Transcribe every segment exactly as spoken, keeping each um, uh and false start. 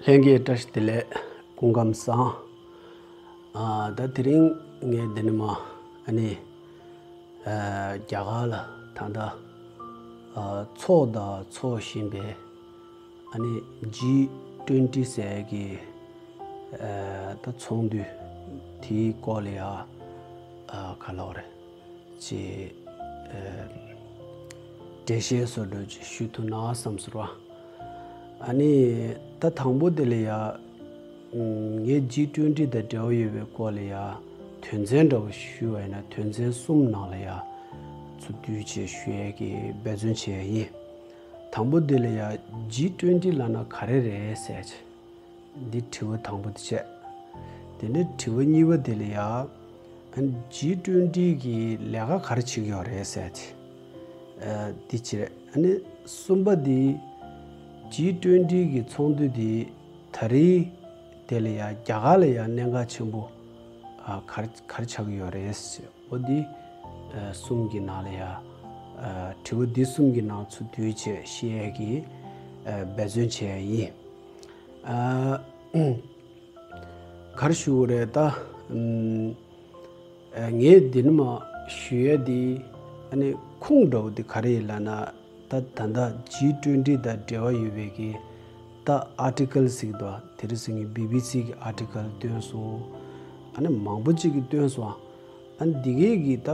ལྷན་རྒྱས་བཀྲ་ཤིས་བདེ་ལེགས། སྐུ་ཁམས་བཟང་། ཨ། ད་དེ་རིང་ངས་འདི་ནས་མར་ཨ་ནི་ཨ་རྒྱ་གར་ལ་ད་ལྟ་ཨ་འཚོགས་དང་འཚོགས་བཞིན་པའི་ཨ་ནི་ཇི་ཊུ་ཝེན་ཊི་ཟེར་གྱི་ཨ་ད་ཚོགས་འདུ་དེའི་སྐོར་ལ་ཡ་ཨ་ག་ལབ་དགོས་རེད། ཅིག་ཨ་འགྲེལ་བཤད་བཟོ་འདྲ་ཅིག་ཞུ་ཐུབ་ན་བསམ་སོང་བ། ཨ་ནི་ད་དང་པོ་དེ་ལ་ཡ་ངས་ཇི་ཊུ་ཝེན་ཊི་དང་འབྲེལ་བ་ཡོད་པའི་སྐོར་ལ་ཡ་དོན་ཚན་འདྲ་བོ་ཞུས་པ་ཡིན་ན། དོན་ཚན་གསུམ་ནང་ལ་ཡ་ཚུར་བསྡུས་བྱས་ཞུ་ཡས་ཀྱི་འབད་བརྩོན་བྱས་ཡིན། དང་པོ་དེ་ལ་ཡ་ཇི་ཊུ་ཝེན་ཊི་ལབ་ན་ག་རེ་རེད་ཟེར་ཅིག་འདི་དྲི་བ་དང་པོ་དེ་བྱས། དེ་ནས་དྲི་བ་གཉིས་པ་དེ་ལ་ཡ་ཇི་ཊུ་ཝེན་ཊི་གི་ལས་ཀ་ག་རེ་བྱེད་ཀྱི་ཡོད་རེད་ཟེར་ཅིག་ཨ་འདི་བྱས། ཨ་ནི་གསུམ་པ་འདི་ཇི་ཊུ་ཝེན་ཊི་གི་ཚོགས་འདུ་འདི་ད་རེས་དེ་ལ་ཡ་རྒྱ་གར་ལ་ཡ་གནད་འགག་ཆེན་པོ་ཨ་ག་རེ་ག་རེ་ཆགས་ཀྱི་ཡོད་རེད་ཟེར། འོ་འདི་ཨ་གསུམ་གྱི་ནང་ལ་ཡ་ཨ་དྲི་བ་འདི་གསུམ་གྱི་ནང་ཚུར་བསྡུས་བྱས་བཤད་ཡས་ཀྱི་ཨ་འབད་བརྩོན་བྱས་ཡིན། ཨ་ག་རེ་ཞུ་དགོས་རེད་ད། ཨམ། ཨ་ངས་འདི་ནས་མར་ཞུ་ཡས་འདི་ཨ་ནི་ཁུངས་འདྲ་བོ་འདི་ག་རེ་ཡིན་ལབ་ན། ད་ད་ལྟ་ཇི་ཊུ་ཝེན་ཊི་དང་འབྲེལ་བ་ཡོད་པའི་གི་ད་ཨར་ཊི་ཀལ་ཟེར་གྱི་འདུག་དེ་རིང་སང་ཉིན་བི་བི་སི་གི་ཨར་ཊི་ཀལ་བཏོན་སོང་། ཨ་ནི་མང་པོ་ཅིག་གིས་བཏོན་སོང་། ཨ་ནི་འདི་གས་ཀྱི་ད་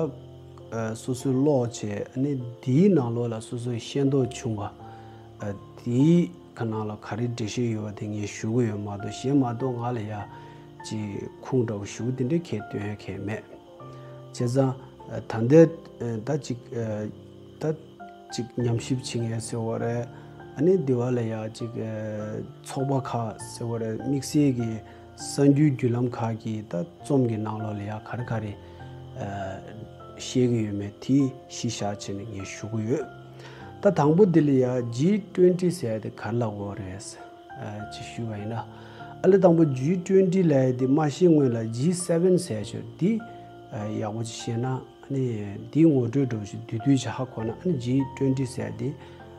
ཨ་སོ་སོའི་ཀློག་བྱས། ཨ་ནི་འདིའི་ནང་ལོགས་ལ་སོ་སོའི་ཤེས་རྟོགས་བྱུང་བ་ཨ་འདིའི་ཁ་ནང་ལ་ག་རེ་འགྲེལ་བཤད་ཡོད་པ་དེ་ངས་ཞུ་གི་ཡོད་མ་གཏོགས། གཞན་མ་གཏོགས་ང་ལ་ཡ་ཅིག་ཁུངས་འདྲ་བོ་ཞུ་དེ་འདྲ་གས་སྟོན་ཡ་གས་མེད། བྱས་ཙང་ད་ལྟའི་ད་ཅིག་ད་ཅིག་ཉམས་ཞིབ་བྱེད་མཁན་ཟེར་བ་རེད། ཨ་ནི་འདི་བ་ལ་ཡ་ཅིག་ཚོགས་པ་ཁག་ཟེར་བ་རེད། དམིགས་བསལ་གྱི་གསར་འགྱུར་བརྒྱུད་ལམ་ཁག་གི་ད་རྩོམ་གྱི་ནང་ལོགས་ལ་ཡ་ག་རེ་ག་རེ་བཤད་ཀྱི་ཡོད་མེད་དེ་གཞི་བཞག་བྱས་ནས་ངས་ཞུ་གི་ཡོད། ད་དང་པོ་འདི་ལ་ཡ་ཇི་ཊུ་ཝེན་ཊི་ཟེར་ཡ་དེ་ག་རེ་ལབ་དགོས་རེད་ཅེས་ཞུས་པ་ཡིན་ན། ཨ་ལས་དང་པོ་ཇི་ཊུ་ཝེན་ཊི་ལབ་ཡ་དེ་མ་ཤེས་སྔོན་ལ་ཇི་སེ་ཝེན་ཟེར་ཡ་ཅིག་འདི་ཡག་པོ་ཅིག་ཤེས་ན། ཨ་ནི་འདིའི་ངོ་སྤྲོད་འདྲ་བོ་ཞིག་བསྡུས་བསྡུས་ཅིག་ཧ་གོ་ན། ཨ་ནི་ཇི་ཊུ་ཝེན་ཊི་ཟེར་ཡ་དེ་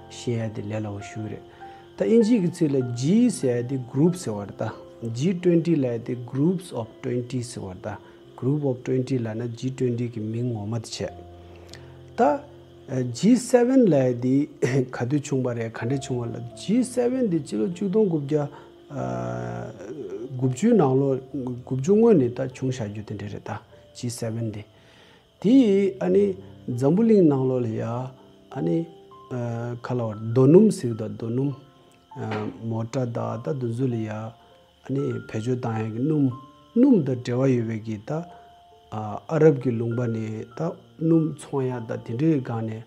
ཤེས་ཡ་དེ་ལས་སླ་བོ་ཞིག་རེད། ད་དབྱིན་ཇིའི་གི་ཚིག་ལ་ཇི་ཟེར་ཡ་དེ་གུ་རུབ་ཟེར་བ་རེད། ད་ཇི་ཊུ་ཝེན་ཊི་ལབ་ཡ་དེ་groups of twenty ཟེར་བ་རེད། ད་group of twenty ལབ་ན་ཇི་ཊུ་ཝེན་ཊི་གི་མིང་ངོ་མ་དེ་བྱས། ད་ཇི་སེ་ཝེན་ལབ་ཡ་དེ་ག་དུས་བྱུང་བ་རེད། ག་འདྲས་བྱུང་བ་ལབ། ཇི་སེ་ཝེན་དེ་སྤྱི་ལོ་ཆིག་སྟོང་དགུ་བརྒྱ་དགུ་བཅུའི་ནང་ལོ་དགུ་བཅུ་སྔོན་ནས་ད་བྱུང་བཞག་རྒྱུ་དེ་འདྲས་རེད། ད་ཇི་སེ་ཝེན་དེ། དེ་ཡིས་ཨ་ནི་འཛམ་བུ་གླིང་ནང་ལོགས་ལ་ཡ་ཨ་ནི་ཨ་ག་ལབ་དགོས་རེད། རྡོ་སྣུམ་ཟེར་གི་འདུག་རྡོ་སྣུམ། ཨ་མོ་ཊ་དང་ད་དེ་ཚོ་ལ་ཡ་ཨ་ནི་བེད་སྤྱོད་བཏང་ཡ་གི་སྣུམ། སྣུམ་དང་འབྲེལ་བ་ཡོད་པའི་གི་ད་ཨ་ཨ་རབ་ཀྱི་ལུང་པ་ནས་ད་སྣུམ་འཚོང་ཡ་ད་དེ་འདྲའི་སྒང་ནས་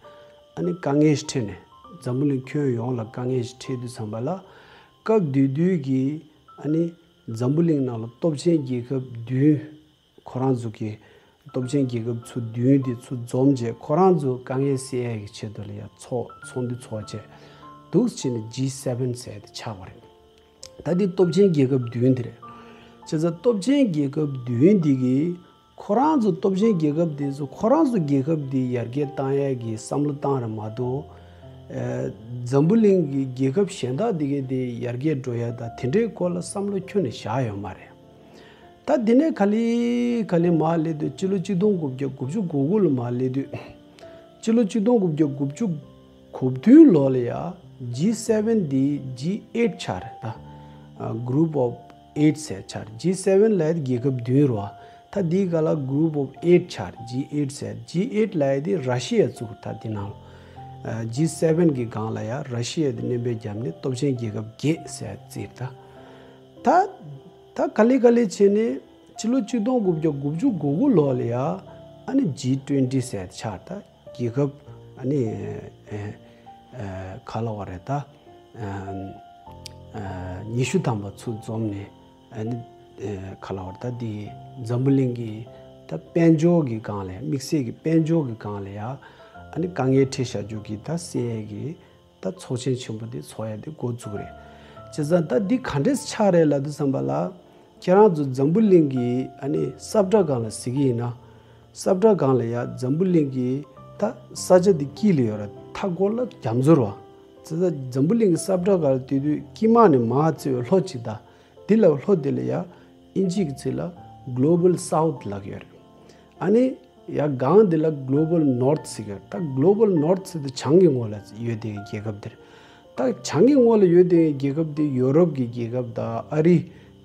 ཨ་ནི་དཀའ་ངལ་ཞིག་འཕྲད་ནས། འཛམ་བུ་གླིང་ཁྱོན་ཡོངས་ལ་དཀའ་ངལ་ཞིག་འཕྲད་དུས་ཙམ་པ་ལ། སྐབས་དེ་དུས་ཀྱི་ཨ་ནི་འཛམ་བུ་གླིང་ནང་ལ་སྟོབས་ཆེན་རྒྱལ་ཁབ་བདུན། ཁོ་རང་ཚོ་གི་སྟོབས་ཆེན་རྒྱལ་ཁབ་ཚོ་བདུན་དེ་ཚོ་འཛོམས་བྱས། ཁོ་རང་ཚོ་དཀའ་ངལ་སེལ་ཡས་ཀྱི་ཆེད་དུ་ལ་ཡ་ཚོགས་ཚོགས་འདུ་ཚོགས་བྱས་འདུག་བྱས་ནས་ཇི་སེ་ཝེན་ཟེར་ཡ་དེ་ཆགས་པ་རེད། ད་དེ་སྟོབས་ཆེན་རྒྱལ་ཁབ་བདུན་དེ་རེད། བྱས་ཙང་སྟོབས་ཆེན་རྒྱལ་ཁབ་བདུན་དེ་གིས་ཁོ་རང་ཚོ་སྟོབས་ཆེན་རྒྱལ་ཁབ་དེ་ཚོ་ཁོ་རང་ཚོ་རྒྱལ་ཁབ་དེ་ཡར་རྒྱས་བཏང་ཡས་ཀྱི་བསམ་བློ་བཏང་རེད་མ་གཏོགས། ཨ་འཛམ་བུ་གླིང་གི་རྒྱལ་ཁབ་གཞན་དག་དེ་གའི་དེ་ཡར་རྒྱས་འགྲོ་ཡ་ད་དེ་འདྲའི་སྐོར་ལ་བསམ་བློ་ཁྱོན་ནས་བཞག་ཡོད་མ་རེད། ད་དེ་ནས་ག་ལེ་ག་ལེ་མར་སླེབས་དུས། སྤྱི་ལོ་ཆིག་སྟོང་དགུ་བརྒྱ་དགུ་བཅུ་གོ་དགུ་ལ་མར་སླེབས་དུས། སྤྱི་ལོ་ཆིག་སྟོང་དགུ་བརྒྱ་དགུ་བཅུ་གོ་བདུན་ལོ་ལ་ཡ་ཇི་སེ་ཝེན་འདི་ཇི་ཨེཊ་ཆགས་རེད། ད་ཨ་group of eight ཟེར་ཆགས་རེད། ཇི་སེ་ཝེན་ལབ་ཡ་དེ་རྒྱལ་ཁབ་བདུན་རེད་བ། ད་འདིའི་སྒང་ལ་group of eight ཆགས་རེད། ཇི་ཨེཊ་ཟེར། ཇི་ཨེཊ་ལབ་ཡ་དེ་ར་ཤི་ཡ་བཙུགས། ད་འདི་ནང་ལ་ཇི་སེ་ཝེན་གི་སྒང་ལ་ཡ་ར་ཤི་ཡ་དེ་མནན་པ་བརྒྱབ་ནས་སྟོབས་ཆེན་རྒྱལ་ཁབ་བརྒྱད་ཟེར་བརྩིས་རེད། ད་ད་ད་ག་ལེ་ག་ལེ་བྱས་ནས་སྤྱི་ལོ་ཆིག་སྟོང་དགུ་བརྒྱ་དགུ་བཅུ་གོ་དགུ་ལོ་ལ་ཡ་ཨ་ནི་ཇི་ཊུ་ཝེན་ཊི་ཟེར་ཆགས། ད་རྒྱལ་ཁབ་ཨ་ནི་ཨ་ཨ་ག་ལབ་དགོས་རེད། ད་ཨ་ཨ་ཉི་ཤུ་ཐམ་པ་ཚུར་འཛོམས་ནས། ཨ་ནི་ཨ་ག་ལབ་དགོས་རེད། ད་འདི་འཛམ་བུ་གླིང་གི་ད་དཔལ་འབྱོར་གི་སྒང་ལ། དམིགས་བསལ་གྱི་དཔལ་འབྱོར་གི་སྒང་ལ་ཡ་ཨ་ནི་དཀའ་ངལ་འཕྲད་བཞག་རྒྱུ་གི་ད་སེལ་ཡས་ཀྱི་ད་ཚོགས་ཆེན་ཆེན་པོ་དེ་ཚོགས་ཡ་དེ་འགོ་བཙུགས་རེད། བྱས་ཙང་ད་འདི་ག་འདྲས་ཆགས་རེད་ལབ་དུས་ཙམ་པ་ལ། ཁྱེད་རང་ཚོ་འཛམ་བུ་གླིང་གི་ཨ་ནི་ས་བཀྲ་སྒང་ལ་གཟིགས་ཀྱི་ཡིན་ན། ས་བཀྲ་སྒང་ལ་ཡ་འཛམ་བུ་གླིང་གི་ད་ས་ཆ་དེ་དཀྱིལ་ལ་ཡོད་རེད། མཐའ་སྐོར་ལ་རྒྱ་མཚོ་རེད་བ། ཙི་ཙ་འཛམ་བུ་གླིང་གི་ས་བཀྲ་སྒང་ལ་བལྟས་དུས་དཀྱིལ་མ་ནས་མར་བརྩི་བའི་ལྷོ་གཅིག་དང་། འདི་ལ་ལྷོ་དེ་ལ་ཡ་ཨིན་ཇི་གི་ཚིག་ལ་Global South་ལབ་ཀྱི་ཡོད་རེད། ཨ་ནི་ཡ་སྒང་འདི་ལ་Global North་ཟེར་གྱི་ཡོད་རེད། ད་Global North་ཟེར་དུས་བྱང་གི་ངོས་ལ་ཡོད་དེ་རྒྱལ་ཁབ་འདིར། ད་བྱང་གི་ངོས་ལ་ཡོད་དེ་རྒྱལ་ཁབ་འདི་ཡོ་རོབ་ཀྱི་རྒྱལ་ཁབ་དང་ཨ་རི་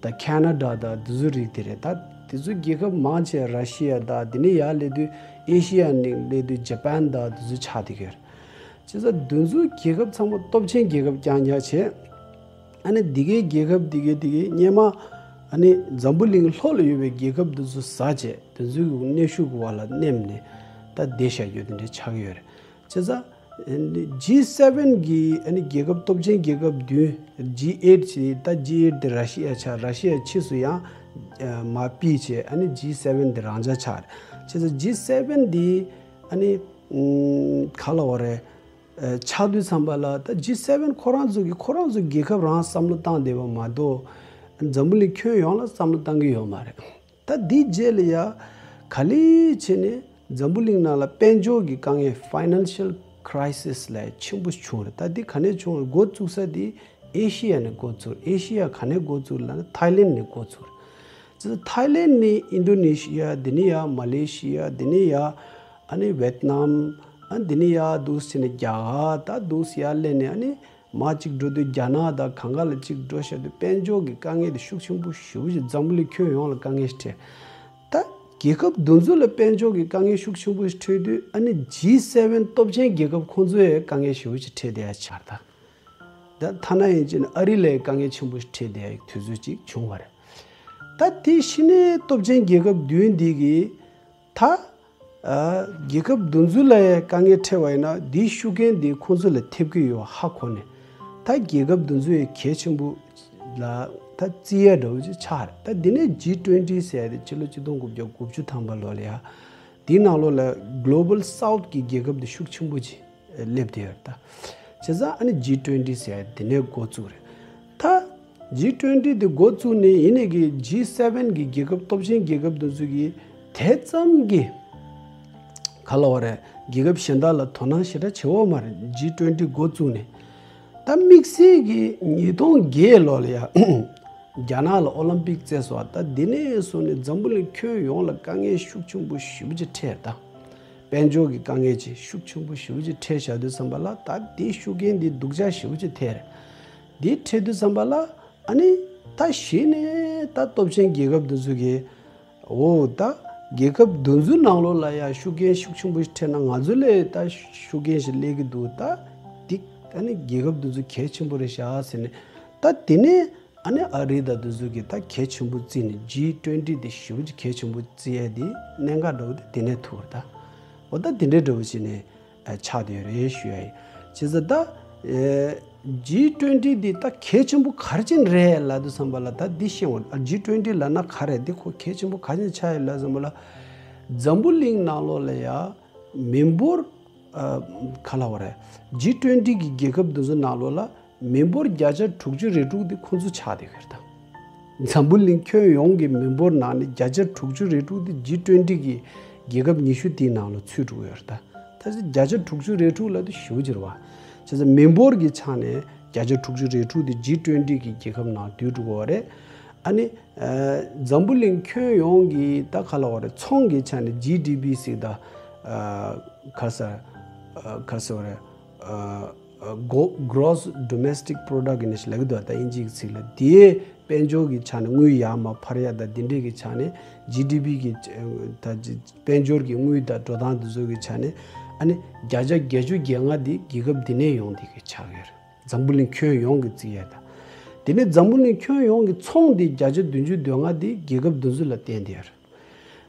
དང་ཁེ་ན་ཌ་དང་དེ་ཚོའི་རིགས་དེ་རེད། ད་དེ་ཚོའི་རྒྱལ་ཁབ་མང་ཆེ་ར་ཤི་ཡ་དང་དེ་ནས་ཡར་སླེབས་དུས་ཨེ་ཤི་ཡ་ནས་སླེབས་དུས་ཇ་པན་དང་དེ་ཚོ་ཆགས་བསྡད་ཀྱི་ཡོད་རེད། བྱས་ཙང་དེ་ཚོའི་རྒྱལ་ཁབ་ཚང་མ་སྟོབས་ཆེན་རྒྱལ་ཁབ་རྐྱང་རྐྱང་བྱས། ཨ་ནི་འདི་གའི་རྒྱལ་ཁབ་འདི་གའི་འདི་གའི་སྔོན་མ་ཨ་ནི་འཛམ་བུ་གླིང་ལྷོ་ལ་ཡོད་པའི་རྒྱལ་ཁབ་འདི་ཚོ་ཟ་བྱས། དེ་ཚོའི་གནོན་ཤུགས་ཀྱི་འོག་ལ་མནན་ནས་ད་བསྡད་བཞག་རྒྱུ་དེ་འདྲ་ཆགས་ཀྱི་ཡོད་རེད། བྱས་ཙང་ཇི་སེ་ཝེན་གི་ཨ་ནི་རྒྱལ་ཁབ་སྟོབས་ཆེན་རྒྱལ་ཁབ་བདུན། ཇི་ཨེ་ཊི་ཟེར། ད་ཇི་ཨེ་ཊི་དེ་ར་ཤི་ཡ་ཆགས། ར་ཤི་ཡ་ཕྱིས་སུ་ཡང་མར་ཕུད་བྱས་ཨ་ནི་ཇི་སེ་ཝེན་དེ་རང་འཇགས་ཆགས་རེད། བྱས་ཙང་ཇི་སེ་ཝེན་དེ་ཨ་ནི་ག་ལབ་དགོས་རེད། ཆགས་དུས་ཙམ་པ་ལ་ད་ཇི་སེ་ཝེན་ཁོ་རང་ཚོ་གི་ཁོ་རང་ཚོ་རྒྱལ་ཁབ་རང་བསམ་བློ་བཏང་བསྡད་པ་མ་གཏོགས་འཛམ་བུ་གླིང་ཁྱོན་ཡོངས་ལ་བསམ་བློ་བཏང་གི་ཡོད་མ་རེད། ད་འདིའི་རྗེས་ལ་ཡ་ག་ལེ་བྱས་ནས་འཛམ་བུ་གླིང་ནང་ལ་དཔལ་འབྱོར་གྱི་དཀའ་ངལ་Financial Crisis་ལབ་ཆེན་པོ་བྱུང་རེད། ད་འདི་ག་ནས་བྱུང་རེད། འགོ་བཙུགས་ས་འདི་ཨེ་ཤི་ཡ་ནས་འགོ་བཙུགས། ཨེ་ཤི་ཡ་ག་ནས་འགོ་བཙུགས་ལབ་ན་ཐའི་ལེན་ནས་འགོ་བཙུགས་རེད། ཅེས་ཐའི་ལེན་ནས་ཨིན་ཌོ་ནེ་ཤི་ཡ། དེ་ནས་ཡ་མ་ལེ་ཤི་ཡ། དེ་ནས་ཡ་ཨ་ནི་ཝེད་ནམ། ཨ་དེ་ནས་ཡ་འདུག་སེ་བྱས་ནས་རྒྱ་གར། ད་འདུག་སེ་ཡར་སླེབས་ནས་ཨ་ནི་མར་གཅིག་འགྲོ་དུས་རྒྱ་ནག་དང་གང་ག་ལ་གཅིག་འགྲོ་བཞག་དུས་དཔལ་འབྱོར་གྱི་དཀའ་ངལ་དེ་ཤུགས་ཆེན་པོ་ཞེ་པོ་ཅིག་འཛམ་བུ་གླིང་ཁྱོན་ཡོངས་ལ་དཀའ་ངལ་ཞིག་འཕྲད། ད་རྒྱལ་ཁབ་དེ་ཚོ་ལ་དཔལ་འབྱོར་གྱི་དཀའ་ངལ་ཤུགས་ཆེན་པོ་ཞིག་འཕྲད་དུས་ཨ་ནི་ཇི་སེ་ཝེན་སྟོབས་ཆེན་རྒྱལ་ཁབ་ཁོང་ཚོ་ཡང་དཀའ་ངལ་ཞེ་པོ་ཅིག་འཕྲད་བསྡད་ཡ་ཆགས་རེད་ད། ད་ཐ་ན་ཡིན་ཕྱིན་ཨ་རི་ལ་ཡང་དཀའ་ངལ་ཆེན་པོ་ཞིག་འཕྲད་བསྡད་ཡ་དུས་ཚོད་ཅིག་བྱུང་བ་རེད། ད་དེ་ཕྱི་ནས་སྟོབས་ཆེན་རྒྱལ་ཁབ་བདུན་འདི་གིས་ད་ཨ་རྒྱལ་ཁབ་དེ་ཚོ་ལ་ཡང་དཀའ་ངལ་འཕྲད་པ་ཡིན་ན་འདིའི་ཤུགས་རྐྱེན་འདི་ཁོང་ཚོ་ལ་ཐེབས་ཀྱི་ཡོད་ཧ་གོ་ནས། ད་རྒྱལ་ཁབ་དེ་ཚོ་ཡང་གལ་ཆེན་པོ་ལ་ད་བརྩི་ཡ་འདྲ་བོ་ཅིག་ཆགས་རེད། ད་འདི་ནས་ཇི་ཊུ་ཝེན་ཊི་ཟེར་ཡ་དེ་ཕྱི་ལོ་ཆིག་སྟོང་དགུ་བརྒྱ་དགུ་བཅུ་ཐམ་པ་ལོ་ལ་ཡ་འདིའི་ནང་ལོགས་ལ་Global South་གི་རྒྱལ་ཁབ་དེ་ཤུགས་ཆེན་པོ་ཅིག་སླེབས་བསྡད་ཡོད་རེད་ད། བྱས་ཙང་ཨ་ནི་ཇི་ཊུ་ཝེན་ཊི་ཟེར་ཡ་དེ་ནས་འགོ་བཙུགས་རེད་ད། ཇི་ཊུ་ཝེན་ཊི་དེ་འགོ་བཙུགས་ནས་ཡིན་ནའི་གི་ཇི་སེ་ཝེན་གི་རྒྱལ་ཁབ་སྟོབས་ཆེན་རྒྱལ་ཁབ་དེ་ཚོ་གིས་དེ་ཙམ་གྱི་ག་ལབ་དགོས་རེད། རྒྱལ་ཁབ་གཞན་དག་ལ་དོ་སྣང་ཞེ་དྲག་བྱེད་ཡོད་མ་རེད། ཇི་ཊུ་ཝེན་ཊི་འགོ་བཙུགས་ནས། ད་དམིགས་བསལ་གྱི་ཉིས་སྟོང་བརྒྱད་ལོ་ལ་ཡ་རྒྱ་ནག་ལ་ཨོ་ལིམ་པིག་རྩེས་སོང་བ། ད་དེ་ནས་བཟུང་ནས་འཛམ་བུ་གླིང་ཁྱོན་ཡོངས་ལ་དཀའ་ངལ་ཤུགས་ཆེན་པོ་ཞེ་པོ་ཅིག་འཕྲད་ད། དཔལ་འབྱོར་གྱི་དཀའ་ངལ་ཅིག་ཤུགས་ཆེན་པོ་ཞེ་པོ་ཅིག་འཕྲད་བཞག་དུས་ཙམ་པ་ལ་ད་དེའི་ཤུགས་རྐྱེན་འདི་སྡུག་ཅག་ཞེ་པོ་ཅིག་ཐེབས་རེད། འདི་འཕྲད་དུས་ཙམ་པ་ལ་ཨ་ནི་ད་གཞི་ནས་ད་སྟོབས་ཆེན་རྒྱལ་ཁབ་འདི་ཚོ་གིས་འོ་ད་རྒྱལ་ཁབ་འདི་ཚོའི་ནང་ལོགས་ལ་ཡ་ཤུགས་རྐྱེན་ཤུགས་ཆེན་པོ་ཞིག་འཕྲད་ན་ང་ཚོ་ལ་ད་ཤུགས་རྐྱེན་ཞིག་སླེབས་ཀྱི་འདུག་ད་འདི་ཨ་ནི་རྒྱལ་ཁབ་འདི་ཚོ་གལ་ཆེན་པོ་རེད་ཤག་ཟེར་ནས། ད་དེ་ནས་ཨ་ནི་ཨ་རི་དང་འདི་ཚོ་གིས་ད་གལ་ཆེན་པོ་བརྩིས་ནས་ཇི་ཊུ་ཝེན་ཊི་དེ་ཞེ་པོ་ཅིག་གལ་ཆེན་པོ་བརྩི་ཡས་དེ་གནད་འགག་འདྲ་བོ་དེ་དེ་ནས་ཐུག་རེད་ད། འོ་ད་དེ་འདྲའི་འདྲ་བོ་བྱས་ནས་ཨ་ཆགས་བསྡད་ཡོད་རེད་ཞུ་ཡ་ཡིན། བྱས་ཙང་ད་ཨེ་ཇི་ཊུ་ཝེན་ཊི་འདི་ད་གལ་ཆེན་པོ་ག་རེ་བྱས་ནས་རེད་ལབ་དུས་ཙམ་པ་ལ་ད་འདི་ཤེས་དགོས། ཨ་ཇི་ཊུ་ཝེན་ཊི་ལབ་ན་ག་རེ་འདི་ཁོ་གལ་ཆེན་པོ་ག་རེ་བྱས་ནས་ཆགས་ཡོད་ལབ་ཙམ་པ་ལ་འཛམ་བུ་གླིང་ནང་ལོགས་ལ་ཡ་མི་འབོར་ཨ་ག་ལབ་དགོས་རེད། ཇི་ཊུ་ཝེན་ཊི་གི་རྒྱལ་ཁབ་འདི་ཚོ་ནང་ལོགས་ལ་མི་འབོར་བརྒྱ་ཆ་དྲུག་ཅུ་རེ་དྲུག་དེ་ཁོང་ཚོ་ཆགས་བསྡད་ཡོད་རེད་ད། འཛམ་བུ་གླིང་ཁྱོན་ཡོངས་ཀྱི་མི་འབོར་ནང་ནས་བརྒྱ་ཆ་དྲུག་ཅུ་རེ་དྲུག་དེ་ཇི་ཊུ་ཝེན་ཊི་གི་རྒྱལ་ཁབ་ཉི་ཤུ་དེའི་ནང་ལ་ཚུད་འགྲོ་གི་ཡོད་རེད་ད། ད་ཆ་བརྒྱ་ཆ་དྲུག་ཅུ་རེ་དྲུག་ལབ་དུས་ཞེ་པོ་ཅིག་རེད་བ། བྱས་ཙང་མི་འབོར་གྱི་ཆ་ནས་བརྒྱ་ཆ་དྲུག་ཅུ་རེ་དྲུག་དེ་ཇི་ཊུ་ཝེན་ཊི་གི་རྒྱལ་ཁབ་ནང་འདུས་འགྲོ་གི་ཡོད་རེད། ཨ་ནི་ཨ་འཛམ་བུ་གླིང་ཁྱོན་ཡོངས་ཀྱི་ད་ག་ལབ་དགོས་རེད། ཚོང་གི་ཆ་ནས་ཇི་ཌི་པི་ཟེར་ད་ཨ་ག་ཟེར་ཨ་ག་ཟེར་བ་རེད། ཨ་Gro- Gross Domestic Product་ཡིན་ཞིག་ལབ་ཀྱི་འདུག་ད་དབྱིན་ཇིའི་ཚིག་ལ། དེའི་དཔལ་འབྱོར་གྱི་ཆ་ནས་དངུལ་ཡར་མར་འཕར་ཡ་ད་འདི་འདྲས་ཀྱི་ཆ་ནས་ཇི་ཌི་པི་གི་ད་དཔལ་འབྱོར་གྱི་དངུལ་དང་འགྲོ་སྟངས་དེ་ཚོ་གི་ཆ་ནས་ཨ་ནི་བརྒྱ་ཆ་བརྒྱད་ཅུ་གྱ་ལྔ་དེ་རྒྱལ་ཁབ་འདི་ནས་ཡོང་བསྡད་ཀྱི་ཆགས་ཡོད་རེད། འཛམ་བུ་གླིང་ཁྱོན་ཡོངས་ཀྱི་རྩིས་ཡ་ད། དེ་ནས་འཛམ་བུ་གླིང་ཁྱོན་ཡོངས་ཀྱི་ཚོང་དེ་བརྒྱ་ཆ་བདུན་ཅུ་དོན་ལྔ་དེ་རྒྱལ་ཁབ་དེ་ཚོ་ལ་བརྟེན་བསྡད་ཡོད་རེད།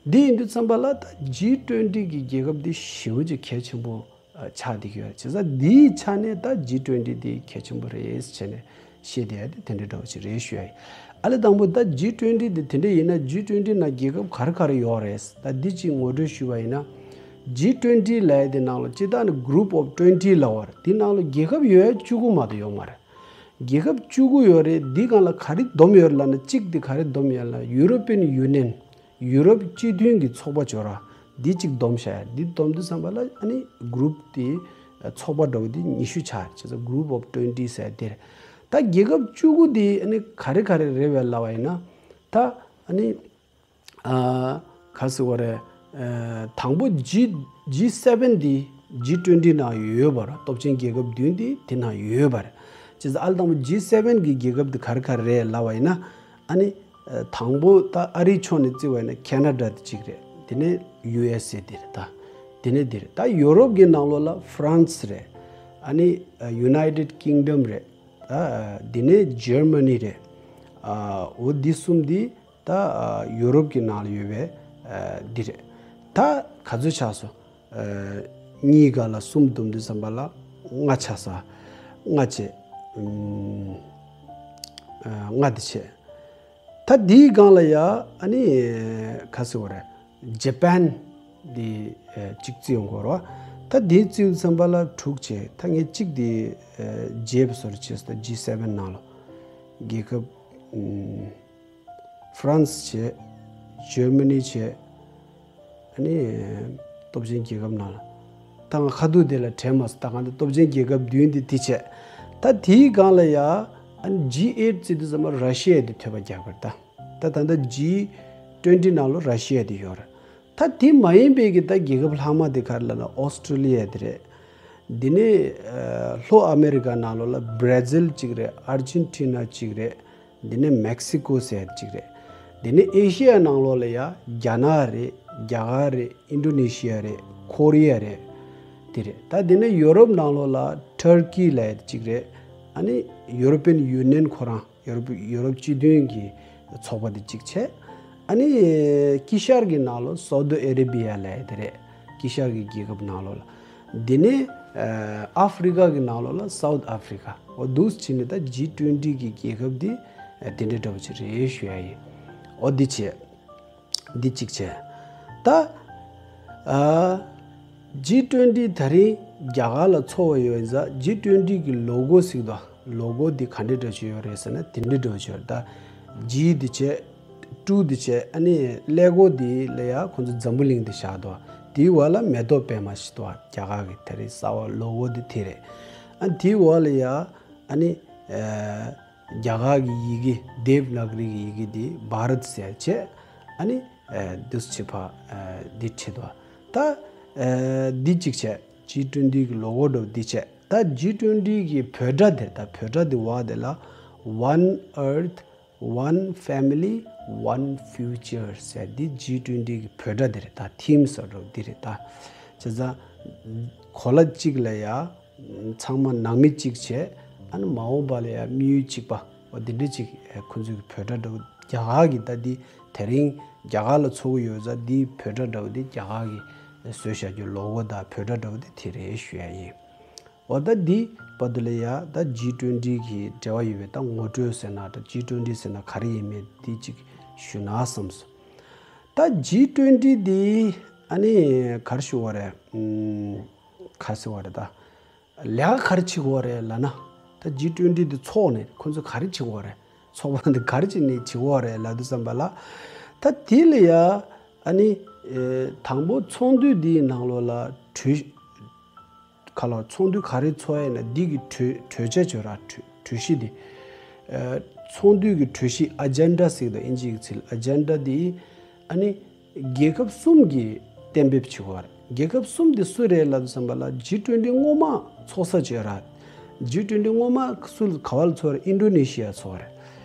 འདི་ཡིན་དུས་ཙམ་པ་ལ་ད་ཇི་ཊུ་ཝེན་ཊི་གི་རྒྱལ་ཁབ་འདི་ཞེ་པོ་ཅིག་གལ་ཆེན་པོ་ཨ་ཆགས་བསྡད་ཀྱི་ཡོད་རེད། བྱས་ཙང་འདིའི་ཆ་ནས་ད་ཇི་ཊུ་ཝེན་ཊི་འདི་གལ་ཆེན་པོ་རེད་བྱས་ནས་བཤད་བསྡད་ཡ་དེ་དེ་འདྲའི་འདྲ་བོ་ཅིག་རེད་ཞུ་ཡ་ཡིན། ཨ་ལས་དང་པོ་ད་ཇི་ཊུ་ཝེན་ཊི་འདི་དེ་འདྲ་ཡིན་ན་ཇི་ཊུ་ཝེན་ཊི་ནང་རྒྱལ་ཁབ་ག་རེ་ག་རེ་ཡོད་རེད། ད་འདི་ཅིག་ངོ་སྤྲོད་ཞུས་པ་ཡིན་ན། ཇི་ཊུ་ཝེན་ཊི་ལབ་ཡ་དེ་ནང་ལ་སྤྱིར་བཏང་ནི་Group of Twenty་ལབ་པ་རེད། འདི་ནང་ལ་རྒྱལ་ཁབ་ཡོད་ཡ་བཅུ་དགུ་མ་གཏོགས་ཡོད་མ་རེད། རྒྱལ་ཁབ་བཅུ་དགུ་ཡོད་རེད། འདི་སྒང་ལ་ག་རེ་བསྡོམས་ཡོད་རེད་ལབ་ན་གཅིག་འདི་ག་རེ་བསྡོམས་ཡོད་ལབ་ན་European Union། ཡུ་རོབ་སྤྱི་མཐུན་གྱི་ཚོགས་པ་ཅོ་ར་འདི་གཅིག་བསྡོམས་བཞག་ཡ། འདི་བསྡོམས་དུས་ཙམ་པ་ལ་ཨ་ནི་གུ་རུབ་དེ་ ཚོགས་པ་འདྲ་བོ་འདི་ཉི་ཤུ་ཆགས་རེད། བྱས་ཙང་group of twenty ཟེར་དེ་རེད། ད་རྒྱལ་ཁབ་བཅུ་དགུ་འདི་ཨ་ནི་ག་རེ་ག་རེ་རེད་བས་ལབ་པ་ཡིན་ན། ད་ཨ་ནི་ཨ་ག་ཟེར་བ་རེད། ཨ་དང་པོ་G G seven འདི་G twenty ནང་ཡོད་པ་རེད། སྟོབས་ཆེན་རྒྱལ་ཁབ་བདུན་འདི་དེ་ནང་ཡོད་པ་རེད། བྱས་ཙང་ཨ་ལ་དང་པོ་G seven གི་རྒྱལ་ཁབ་འདི་ག་རེ་ག་རེ་རེད་ལབ་པ་ཡིན་ན། ཨ་ནི་ཨ་དང་པོ་ད་ཨ་རིའི་ཕྱོགས་ནས་བརྩི་བ་ཡིན་ན་ཁེ་ན་ཌ་དེ་གཅིག་རེད། དེ་ནས་ཡུ་ཨེས་ཨེ་དེ་རེད། ད་དེ་ནས་དེ་རེད། ད་ཡོ་རོབ་ཀྱི་ནང་ལོགས་ལ་ཧྥ་རན་སི་རེད། ཨ་ནི་ཨ་United Kingdom རེད། ད་དེ་ནས་ཇར་མ་ནི་རེད། ཨ་འོ་འདི་གསུམ་འདི་ད་ཨ་ཡོ་རོབ་ཀྱི་ནང་ལ་ཡོད་པའི་ཨ་འདི་རེད། ད་ག་ཚོད་ཆགས་སོང་། ཨ་གཉིས་ག་ལ་གསུམ་བསྡོམས་དུས་ཙམ་པ་ལ་ལྔ་ཆགས་ས། ལྔ་བྱས། ཨུམ། ཨ་ལྔ་དེ་བྱས། ད་འདིའི་སྒང་ལ་ཡ་ཨ་ནི་ག་ཟེར་བ་རེད། ཇ་པན་འདི་ཨ་གཅིག་བརྩི་ཡོང་གི་རེད་བ། ད་འདི་བརྩི་དུས་ཙམ་པ་ལ་དྲུག་བྱས། ད་ངས་གཅིག་འདི་ཨ་བརྗེད་པ་བཟོ་འདྲ་བྱས་སོང་། ད་G seven ནང་ལ་རྒྱལ་ཁབ་ཨུམ། ཧྥ་རན་སི་བྱས། ཇར་མ་ནི་བྱས། ཨ་ནི་སྟོབས་ཆེན་རྒྱལ་ཁབ་ནང་ལ། ད་ང་ཁ་ཐུག་དེ་ལ་དྲན་མ་སོང་། ད་གང་ལྟར་སྟོབས་ཆེན་རྒྱལ་ཁབ་བདུན་དེ་དེ་བྱས། ད་དེའི་སྒང་ལ་ཡ་ཨ་ནི་G eight བརྩི་དུས་ཙམ་པ་ར་ཤི་ཡ་དེ་ཐོད་པ་རྒྱག་པ་རེད། ད་ད་ད་ལྟ་G twenty ནང་ལོ་ར་ཤི་ཡ་དེ་ཡོད་རེད། ད་དེ་མ་ཡིན་པའི་གི་ད་རྒྱལ་ཁབ་ལྷག་མ་དེ་ག་རེ་ལབ་ན་ཨོ་སི་ཀྲོ་ལི་ཡ་དེ་རེད། དེ་ནས་ཨ་ལྷོ་ཨ་མེ་རི་ཀ་ནང་ལོགས་ལ་བྷར་ཛིལ་གཅིག་རེད། ཨར་ཇེན་ཊི་ན་གཅིག་རེད། དེ་ནས་མེག་སི་ཀོ་ཟེར་གཅིག་རེད། དེ་ནས་ཨེ་ཤི་ཡ་ནང་ལོགས་ལ་ཡ་རྒྱ་ནག་རེད། རྒྱ་གར་རེད། ཨིན་ཌོ་ནེ་ཤི་ཡ་རེད། ཁོ་རི་ཡ་རེད། དེ་རེད། ད་དེ་ནས་ཡོ་རོབ་ནང་ལོགས་ལ་ཊར་ཀི་ལབ་ཡ་གཅིག་རེད། ཨ་ནི་ཡུ་རོ་པི་ཡན་ཡུ་ནི་ཡན་ཁོ་རང་ཡུ་རོབ་ཡུ་རོབ་སྤྱི་མཐུན་གྱི་ཚོགས་པ་དེ་གཅིག་བྱས། ཨ་ནི་དཀྱིལ་ཤར་གྱི་ནང་ལོགས་སའུ་ཏི་ཨ་རེ་བི་ཡ་ལབ་ཡ་དེ་རེད། དཀྱིལ་ཤར་གྱི་རྒྱལ་ཁབ་ནང་ལོགས་ལ། དེ་ནས་ཨ་ཨ་ཧྥི་རི་ཀ་གི་ནང་ལོགས་ལ་སའུ་ཐི་ཨ་ཧྥི་རི་ཀ། འོ་འདུག་སེ་བྱས་ནས་ད་ཇི་ཊུ་ཝེན་ཊི་གི་རྒྱལ་ཁབ་འདི་ཨ་དེ་འདྲ་འདྲ་བོ་ཅིག་རེད་ཞུ་ཡ་ཡིན། འོ་འདི་བྱས། འདི་གཅིག་བྱས། ད་ཨ་ཇི་ཊུ་ཝེན་ཊི་ད་རིང་རྒྱ་གར་ལ་ཚོགས་པ་ཡོད་ཙང་ཇི་ཊུ་ཝེན་ཊི་གི་ལོ་གོ་ཟེར་གི་འདུག་ལོ་གོ་འདི་ག་འདྲ་འདྲ་ཅིག་ཡོད་རེད་ཟེར་ན་དེ་འདྲ་འདྲ་ཅིག་ཡོད་རེད། ད་ཇི་འདི་བྱས། ཊུ་འདི་བྱས། ཨ་ནི་ཀླད་ཀོར་འདི་ལ་ཡ་ཁོང་ཚོ་འཛམ་བུ་གླིང་འདི་བཞག་འདུག་དེའི་འོག་ལ་མེ་ཏོག་པད་མ་ཞིག་འདུག་རྒྱ་གར་གི་ད་རིང་གསར་པ་ལོ་གོ་འདི་དེ་རེད། ཨ་དེའི་འོག་ལ་ཡ་ཨ་ནི་ཨ་རྒྱ་གར་གི་ཡི་གེ་དེབ་ནག་རི་གི་ཡི་གེ་འདི་བྷ་རད་ཟེར་བྱས། ཨ་ནི་ཨ་འདུག་སེ་བྱས་པ་ཨ་འདི་བྲིས་འདུག་ད་ཨ་འདི་གཅིག་བྱས། ཇི་ཊུ་ཝེན་ཊི་གི་ལོ་གོ་འདྲ་བོ་འདི་བྱས། ད་ཇི་ཊུ་ཝེན་ཊི་གི་འབོད་སྒྲ་དེ། ད་འབོད་སྒྲ་འདི་འོག་དེ་ལ་One Earth, One Family, One Future ཟེར་འདི་ཇི་ཊུ་ཝེན་ཊི་གི་འབོད་སྒྲ་འདི་རེད། ད་ཐིམ་ཟེར་འདྲ་བོ་འདི་རེད། ད་བྱས་ཙང་གོ་ལ་གཅིག་ལ་ཡ་ཚང་མ་ནང་མི་གཅིག་བྱས། ཨ་ནི་མ་འོངས་པ་ལ་ཡ་དམིགས་ཡུལ་གཅིག་པ། འོ་འདི་འདྲ་ཅིག་ཨ་ཁོང་ཚོའི་གི་འབོད་སྒྲ་འདྲ་བོ། རྒྱ་གར་གི་ད་འདི་དེ་རིང་རྒྱ་གར་ལ་ཚོགས་ཀྱི་ཡོད་ཙང་འདིའི་འབོད་སྒྲ་འདྲ་བོ་འདི་རྒྱ་གར་གི་བཟོས་བཞག་རྒྱུ་ལོ་གོ་དང་འབོད་སྒྲ་འདྲ་བོ་འདི་དེ་རེད་ཞུ་ཡ་ཡིན། འོ་ད་འདི་བར་དུ་ལ་ཡ་ད་ཇི་ཊུ་ཝེན་ཊི་གི་འབྲེལ་བ་ཡོད་པའི་ད་ངོ་སྤྲོད་ཟེར་ན་ད་ཇི་ཊུ་ཝེན་ཊི་ཟེར་ན་ག་རེ་ཡིན་མིན་འདི་ཅིག་ཞུ་ན་བསམ་སོང་། ད་ཇི་ཊུ་ཝེན་ཊི་འདི་ཨ་ནི་ག་རེ་ཞུ་བ་རེད། ཨམ། ག་རེ་ཟེར་བ་རེད་ད། ལས་ཀ་ག་རེ་བྱེད་དགོས་རེད་ལབ་ན། ད་ཇི་ཊུ་ཝེན་ཊི་འདི་ཚོགས་ནས་ཁོང་ཚོ་ག་རེ་བྱེད་དགོས་རེད། ཚོགས་པ་འདི་ག་རེ་བྱེད་ནས་བྱེད་དགོས་རེད་ལབ་དུས་ཙམ་པ་ལ། ད་དེ་ལ་ཡ་ཨ་ནི་ཨེ་དང་པོ་ཚོགས་འདུ་འདིའི་ནང་ལོགས་ལ་གྲོས་ག་ལ་ཚོགས་འདུ་ག་རེ་ཚོགས་ཡས་ན་འདི་གི་གྲོས་གྲོས་ཆོད་ཅིག་ཡོད་ར། གྲོས་གྲོས་གཞི་འདི། ཨེ་ཚོགས་འདུ་གི་གྲོས་གཞི་ཨ་ཇེན་ཌ་ཟེར་གི་འདུག་ཨིན་ཇི་གི་ཚིག་ལ། ཨ་ཇེན་ཌ་འདི་ཨ་ནི་རྒྱལ་ཁབ་གསུམ་གྱིས་གཏན་འབེབས་བྱེད་དགོས་པ་རེད། རྒྱལ་ཁབ་གསུམ་དེ་སུ་རེད་ལབ་དུས་ཙམ་པ་ལ་ཇི་ཊུ་ཝེན་ཊི་སྔོན་མ་ཚོགས་ས་བྱས་ར། ཇི་ཊུ་ཝེན་ཊི་སྔོན་མ་སུ་ག་བ་ལ་ཚོགས་རེད། ཨིན་ཌོ་ནེ་ཤི་ཡ་ཚོགས་རེད།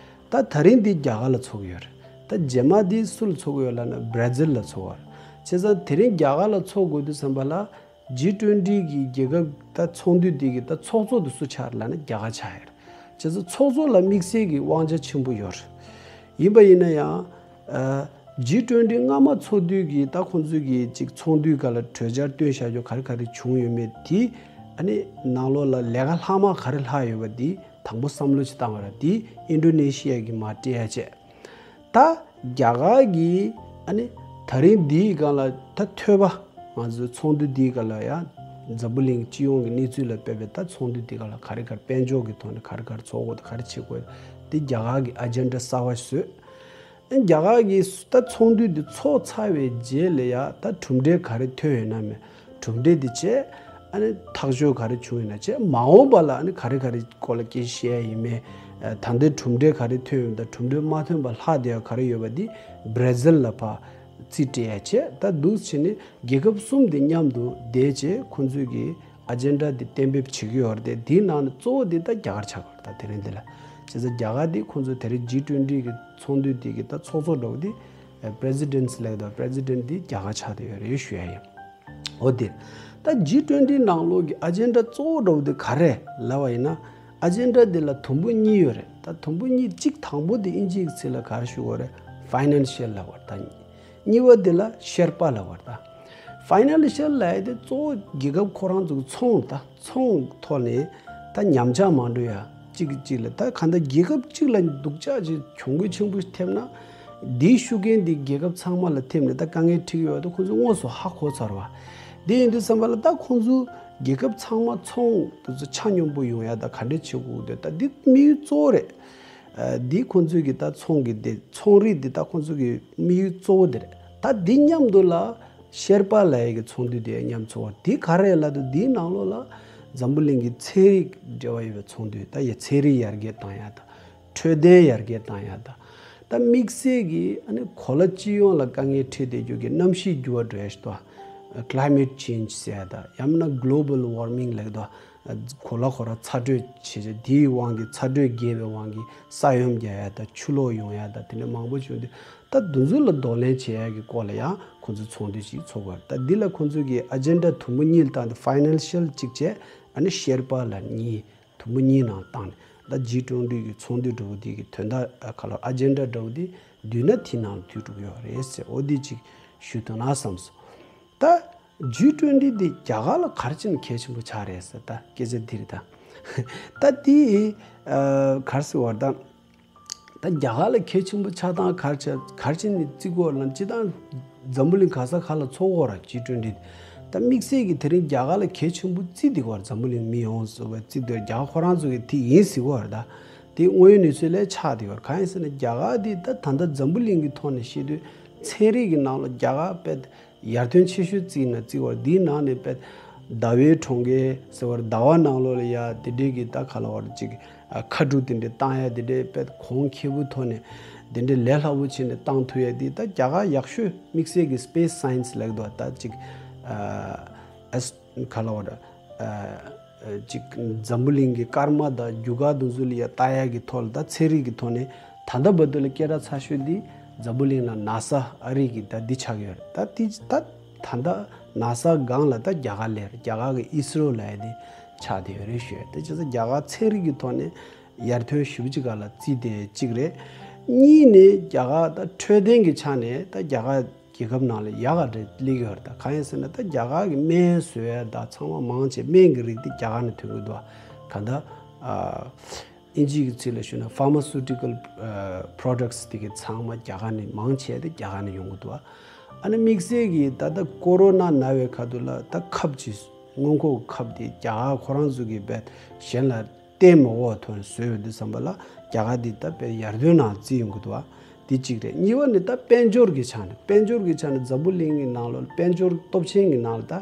ད་ད་རིང་འདི་རྒྱ་གར་ལ་ཚོགས་ཀྱི་ཡོད་རེད། ད་རྗེས་མ་འདི་སུ་ལ་ཚོགས་ཀྱི་ཡོད་ལབ་ན་བྷར་ཛིལ་ལ་ཚོགས་པ་རེད། བྱས་ཙང་དེ་རིང་རྒྱ་གར་ལ་ཚོགས་དགོས་དུས་ཙམ་པ་ལ་ཇི་ཊུ་ཝེན་ཊི་གི་རྒྱལ་ཁབ་ད་ཚོགས་འདུ་འདི་གི་ད་ཚོགས་གཙོ་དེ་སུ་ཆགས་རེད་ལབ་ན་རྒྱ་གར་ཆགས་ཡོད་རེད། བྱས་ཙང་ཚོགས་གཙོ་ལ་དམིགས་བསལ་གྱི་དབང་ཆ་ཆེན་པོ་ཡོད་རེད། ཡིན་པ་ཡིན་ན་ཡང་། ཨ་ཇི་ཊུ་ཝེན་ཊི་སྔ་མ་ཚོགས་དུས་ཀྱི་ད་ཁོང་ཚོའི་གི་ཅིག་ཚོགས་འདུའི་སྐབས་ལ་གྲོས་འཆར་བཏོན་བཞག་རྒྱུ་ག་རེ་ག་རེ་བྱུང་ཡོད་མེད་དེ། ཨ་ནི་ནང་ལོགས་ལ་ལས་ཀ་ལྷག་མ་ག་རེ་ལྷག་ཡོད་པ་དེ་དང་པོ་བསམ་བློ་ཅིག་བཏང་བ་རེད། དེ་ཨིན་ཌོ་ནེ་ཤི་ཡ་གི་མར་སྤྲད་ཡ་བྱས། ད་རྒྱ་གར་གྱི་ཨ་ནི་ད་རིང་འདིའི་སྒང་ལ་ད་ཐོས་པ། ང་ཚོའི་ཚོགས་འདུ་འདིའི་སྒང་ལ་ཡང་འཛམ་བུ་གླིང་སྤྱི་ཡོངས་ཀྱི་གནས་ཚུལ་ལ་དཔག་པའི་ད་ཚོགས་འདུ་འདིའི་སྒང་ལ་ག་རེ་ག་རེ་དཔལ་འབྱོར་གྱི་ཐོག་ནས་ག་རེ་ག་རེ་ཚོགས་དགོས་དང་ག་རེ་བྱེད་དགོས་དེ་རྒྱ་གར་གྱི་ཨ་ཇེན་ཌ་གསར་པ་ཞིག་བཟོས། ཨ་རྒྱ་གར་གྱི་ད་ཚོགས་འདུ་འདི་ཚོགས་ཚར་བའི་རྗེས་ལ་ཡང་ད་གྲུབ་འབྲས་ག་རེ་ཐོན་ཡོད་ན་མེད། གྲུབ་འབྲས་འདི་བྱས། ཨ་ནི་ཐག་གཅོད་ག་རེ་བྱུང་ཡིན་ན་བྱས། མ་འོངས་པ་ལ་ཨ་ནི་ག་རེ་ག་རེ་སྐོར་ལ་སྐད་ཆ་བཤད་ཡ་ཡིན་མིན། ད་ལྟའི་གྲུབ་འབྲས་ག་རེ་ཐོན་ཡོད་མེད་དང་། གྲུབ་འབྲས་མ་ཐོན་པ་ལྷག་བསྡད་ཡ་ག་རེ་ཡོད་པ་འདི་བྷར་ཛིལ་ལ་ཕར་རྩིས་སྤྲད་ཡ་བྱས། ད་འདུག་བྱས་ནས་རྒྱལ་ཁབ་གསུམ་དེ་མཉམ་དུ་བསྡད་བྱས་ཁོང་ཚོས་ཀྱི་ཨ་ཇེན་ཌ་འདི་གཏན་འབེབས་བྱེད་ཀྱི་ཡོད་རེད་དེ། དེའི་ནང་ནས་གཙོ་བོ་འདི་ད་རྒྱ་གར་ཆགས་ཀྱི་ཡོད་རེད། ད་དེ་རིང་འདི་ལ་བྱས་ཙང་རྒྱ་གར་འདི་ཁོང་ཚོ་དེ་རིང་ཇི་ཊུ་ཝེན་ཊི་གི་ཚོགས་འདུ་འདི་གི་ད་ཚོགས་གཙོ་འདྲ་བོ་འདི་པི་རེ་སི་ཌེན་ཊི་ལབ་ཀྱི་འདུག་པི་རེ་སི་ཌེན་ཊི་འདི་རྒྱ་གར་ཆགས་བསྡད་ཡོད་རེད་ཞུ་ཡ་ཡིན། འོ་དེ། ད་ཇི་ཊུ་ཝེན་ཊི་ནང་ལོགས་ཀྱི་ཨ་ཇེན་ཌ་གཙོ་བོ་འདྲ་བོ་དེ་ག་རེ་ལབ་པ་ཡིན་ན། ཨ་ཇེན་ཌ་དེ་ལ་དུམ་བུ་གཉིས་ཡོད་རེད། ད་དུམ་བུ་གཉིས། གཅིག་དང་པོ་དེ་ཨིན་ཇིའི་ཚིག་ལ་ག་རེ་ཞུ་དགོས་རེད། ཕའི་ནན་ཤལ་ལབ་པ་རེད། ད་གཉིས་པ་དེ་ལ་ཤེར་པ་ལབ་པ་རེད། ད་ཕའི་ནན་ཤལ་ལབ་ཡ་དེ་གཙོ་བོ་རྒྱལ་ཁབ་ཁོ་རང་ཚོ་གི་ཚོང་། ད་ཚོང་ཐོག་ནས་ད་ཉམས་ཆག་མ་འགྲོ་ཡ། གཅིག་གིས་གཅིག་ལ། ད་གང་ལྟར་རྒྱལ་ཁབ་གཅིག་ལ་སྡུག་ཅག་ཅིག་གྱོང་གུན་ཆེན་པོ་ཐེབས་ན། དེའི་ཤུགས་རྐྱེན་དེ་རྒྱལ་ཁབ་ཚང་མ་ལ་ཐེབས་ནས་ད་དཀའ་ངལ་འཕྲད་ཀྱི་ཡོད་པ་དེ་ཁོང་ཚོས་དངོས་སུ་ཧ་གོ་ཚར་བ། དེ་ཡིན་དུས་ཙམ་པ་ལ་ད་ཁོང་ཚོ་རྒྱལ་ཁབ་ཚང་མ་ཚོང་དེ་ཚོ་ཆ་སྙོམས་པོ་ཡོང་ཡ་ད་ག་འདྲས་བྱེད་དགོས་འདུག་ད་འདི་དམིགས་ཡུལ་གཙོ་བོ་རེད། ཨ། འདི་ཁོང་ཚོའི་གི་ད་ཚོང་གི་དེ། ཚོང་རིགས་འདི་ད་ཁོང་ཚོའི་གི་དམིགས་ཡུལ་གཙོ་བོ་དེ་རེད། ད་འདི་མཉམ་དུ་ལ་ཤེར་པ་ལབ་ཡ་གི་ཚོགས་འདུ་དེ་མཉམ་ཚོགས་པ་དེ་ག་རེ་ལབ་དུས། འདིའི་ནང་ལོགས་ལ་འཛམ་བུ་གླིང་གི་ཚན་རིག་འབྲེལ་བ་ཡོད་པའི་ཚོགས་འདུ། ད་ཡ་ཚན་རིག་ཡར་རྒྱས་བཏང་ཡ་དང་། འཕྲོད་བསྟེན་ཡར་རྒྱས་བཏང་ཡ་དང་། ད་དམིགས་བསལ་གྱིས་ཨ་ནི་གོ་ལ་སྤྱི་ཡོངས་ལ་དཀའ་ངལ་འཕྲད་བསྡད་རྒྱུ་གི་གནམ་གཤིས་འགྱུར་བ་འགྲོ་ཡ་ཞིག་འདུག་ཀླའི་མེཊ་ཅེན་ཇི་ཟེར་ཡ་དང་། ཡང་མིན་ན་གློ་བལ་ཝར་མིང་ལབ་ཀྱི་འདུག་གོ་ལ་ཁོ་རང་ཚ་དྲོད་ཆེ་ཆེ། དེའི་དབང་གིས། ཚ་དྲོད་རྒྱས་པའི་དབང་གིས་ས་ཡོམ་རྒྱག་ཡ་དང་། ཆུ་ལོག་ཡོང་ཡ་དང་། དེ་འདྲ་མང་པོ་བྱུང་དུས། ད་འདི་ཚོ་ལ་གདོང་ལེན་བྱེད་ཡ་གི་སྐོར་ལ་ཡང་ཁོང་ཚོས་ཚོགས་འདུ་ཞིག་ཚོགས་པ་རེད། ད་འདི་ལ་ཁོང་ཚོས་ཀྱི་ཨ་ཇེན་ཌ་དུམ་བུ་གཉིས་ལ་བཏང་སྟེ། ཕའི་ནན་ཤལ་གཅིག་བྱས། ཨ་ནི་ཤེར་པ་ལ་གཉིས། དུམ་བུ་གཉིས་ནང་བཏང་ནས། ད་ཇི་ཊུ་ཝེན་ཊི་གི་ཚོགས་འདུ་འདྲ་བོ་དེ་གི་དོན་དག་ག་ལ། ཨ་ཇེན་ཌ་འདྲ་བོ་དེ་བསྡུས་ན་དེའི་ནང་ལ་འདུས་འགྲོ་གི་ཡོད་རེད་ཟེར། འོ་དེ་གཅིག་ཞུ་ཐུབ་ན་བསམ་སོང་། ད་ཇི་ཊུ་ཝེན་ཊི་དེ་རྒྱ་གར་ལ་ག་རེ་བྱས་ནས་གལ་ཆེན་པོ་ཆགས་རེད་ཟེར། ད་སྐད་ཆ་འདི་རེད་ད། ད་དེ་ཨ་ག་རེ་ཟེར་བ་རེད་ད། ད་རྒྱ་གར་ལ་གལ་ཆེན་པོ་ཆགས་སྟངས་ག་རེ་བྱས། ག་རེ་བྱས་ནས་བརྩི་དགོས་ལབ་ན། སྤྱིར་བཏང་འཛམ་བུ་གླིང་ག་ས་ག་ལ་ཚོགས་ཀྱི་ཡོད་རེད་ཇི་ཊུ་ཝེན་ཊི། ད་དམིགས་བསལ་གྱིས་དེ་རིང་རྒྱ་གར་ལ་གལ་ཆེན་པོ་བརྩིས་བསྡད་ཀྱི་ཡོད་རེད། འཛམ་བུ་གླིང་མི་ཡོངས་སུ་བརྩིས་བསྡད། རྒྱ་གར་ཁོ་རང་ཚོ་གིས་དེ་ཡིན་ཟེར་གྱི་ཡོད་རེད་ད། དེ་དངོས་ཡོད་གནས་ཚུལ་ལ་ཆགས་བསྡད་ཀྱི་ཡོད་རེད། གང་ཡིན་ཟེར་ན། རྒྱ་གར་དེ་ད་ད་ལྟ་འཛམ་བུ་གླིང་གི་ཐོག་ནས་བཤད་དུས་ཚན་རིག་གི་ནང་ལ་རྒྱ་གར་དཔེ་ཡར་ཐོན་ཆེ་ཤོས་བརྩིས་ན་བརྩི་བ་རེད། འདིའི་ནང་ནས་དཔེ་ཟླ་བའི་གྲོང་ཁྱེར་ཟེར་བ་རེད། ཟླ་བ་ནང་ལོགས་ལ་ཡ་དེ་འདྲའི་གི་ད་ག་ལབ་དགོས་རེད། ཅིག་ཨ་མཁའ་འགྲུལ་དེ་འདྲའི་བཏང་ཡ་དེ་འདྲའི་དཔེ་གོང་ཁེ་པོའི་ཐོག་ནས་དེ་འདྲའི་ལས་སླ་པོ་བྱས་ནས་བཏང་ཐུབ་ཡ་དེ་ད་རྒྱ་གར་ཡག་ཤོས་དམིགས་བསལ་གྱི་སི་པེ་སི་སའེན་སི་ལབ་ཀྱི་འདུག་ད་ཅིག་ཨ་ཨེས་ག་ལབ་དགོས་རེད། ཨ་ཅིག་འཛམ་བུ་གླིང་གི་སྐར་མ་དང་རྒྱུ་སྐར་དེ་ཚོ་ལ་ཡ་ལྟ་ཡ་གི་ཐོག་ལ། ད་ཚན་རིག་གི་ཐོག་ནས་ད་ལྟ་བར་དུ་ལ་སྐད་གྲགས་ཚ་ཤོས་འདི་འཛམ་བུ་གླིང་ནང་ན་ས་ཨ་རི་གི་ད་འདི་ཆགས་ཡོད་རེད། ད་དེ་ད་ད་ལྟ་ན་ས་སྒང་ལ་ད་རྒྱ་གར་སླེབས་རེད། རྒྱ་གར་གི་ཨི་སི་རོ་ལབ་ཡ་དེ་ཆགས་བསྡད་ཡོད་རེད་ཞུ་ཡ། དེ་བྱས་ཙང་རྒྱ་གར་ཚན་རིག་གི་ཐོག་ནས་ཡར་ཐོན་ཞེ་པོ་ཅིག་སྒང་ལ་བརྩིས་ཏེ་གཅིག་རེད། གཉིས་ནས་རྒྱ་གར་ད་འཕྲོད་བསྟེན་གྱི་ཆ་ནས་ད་རྒྱ་གར་རྒྱལ་ཁབ་ནང་ལ་ཡག་ག་འདྲ་སླེབས་ཡོད་རེད། ད་གང་ཡིན་ཟེར་ན། ད་རྒྱ་གར་གྱི་སྨན་བཟོ་ཡ་ད་ཚང་མ་མང་ཆེ་སྨན་གྱི་རིགས་དེ་རྒྱ་གར་ནས་ཐོན་གྱི་འདུག་གང་ལྟར་ཨ་ཨིན་ཇི་གི་ཚིག་ལ་ཞུས་ན་ཕར་མ་སུ་ཊི་ཀལ་པོ་རོ་ཌག་སི་དེ་གི་ཚང་མ་རྒྱ་གར་ནས་མང་ཆེ་དེ་རྒྱ་གར་ནས་ཡོང་གི་འདུག་ཨ་ནི་དམིགས་བསལ་གྱིས་ད་ལྟ་ཀོ་རོ་ན་ན་བའི་ཁ་ཐུག་ལ་ད་ཁབ་ཅིག་སྔོན་འགོག་ཁབ་དེ་རྒྱ་གར་ཁོ་རང་ཚོ་གིས་དཔེ་གཞན་ལ་བརྟེན་མ་དགོས་པའི་ཐོག་ནས་བཟོས་ཡོད་དུས་ཙམ་པ་ལ་རྒྱ་གར་འདི་ད་དཔེ་ཡར་ཐོན་ནང་བརྩིས་ཡོང་གི་འདུག་བ། འདི་གཅིག་རེད། གཉིས་པ་ནི་ད་དཔལ་འབྱོར་གྱི་ཆ་ནས། དཔལ་འབྱོར་གྱི་ཆ་ནས་འཛམ་བུ་གླིང་གི་ནང་ལོགས་དཔལ་འབྱོར་སྟོབས་ཆེན་གྱི་ནང་ལ་ད་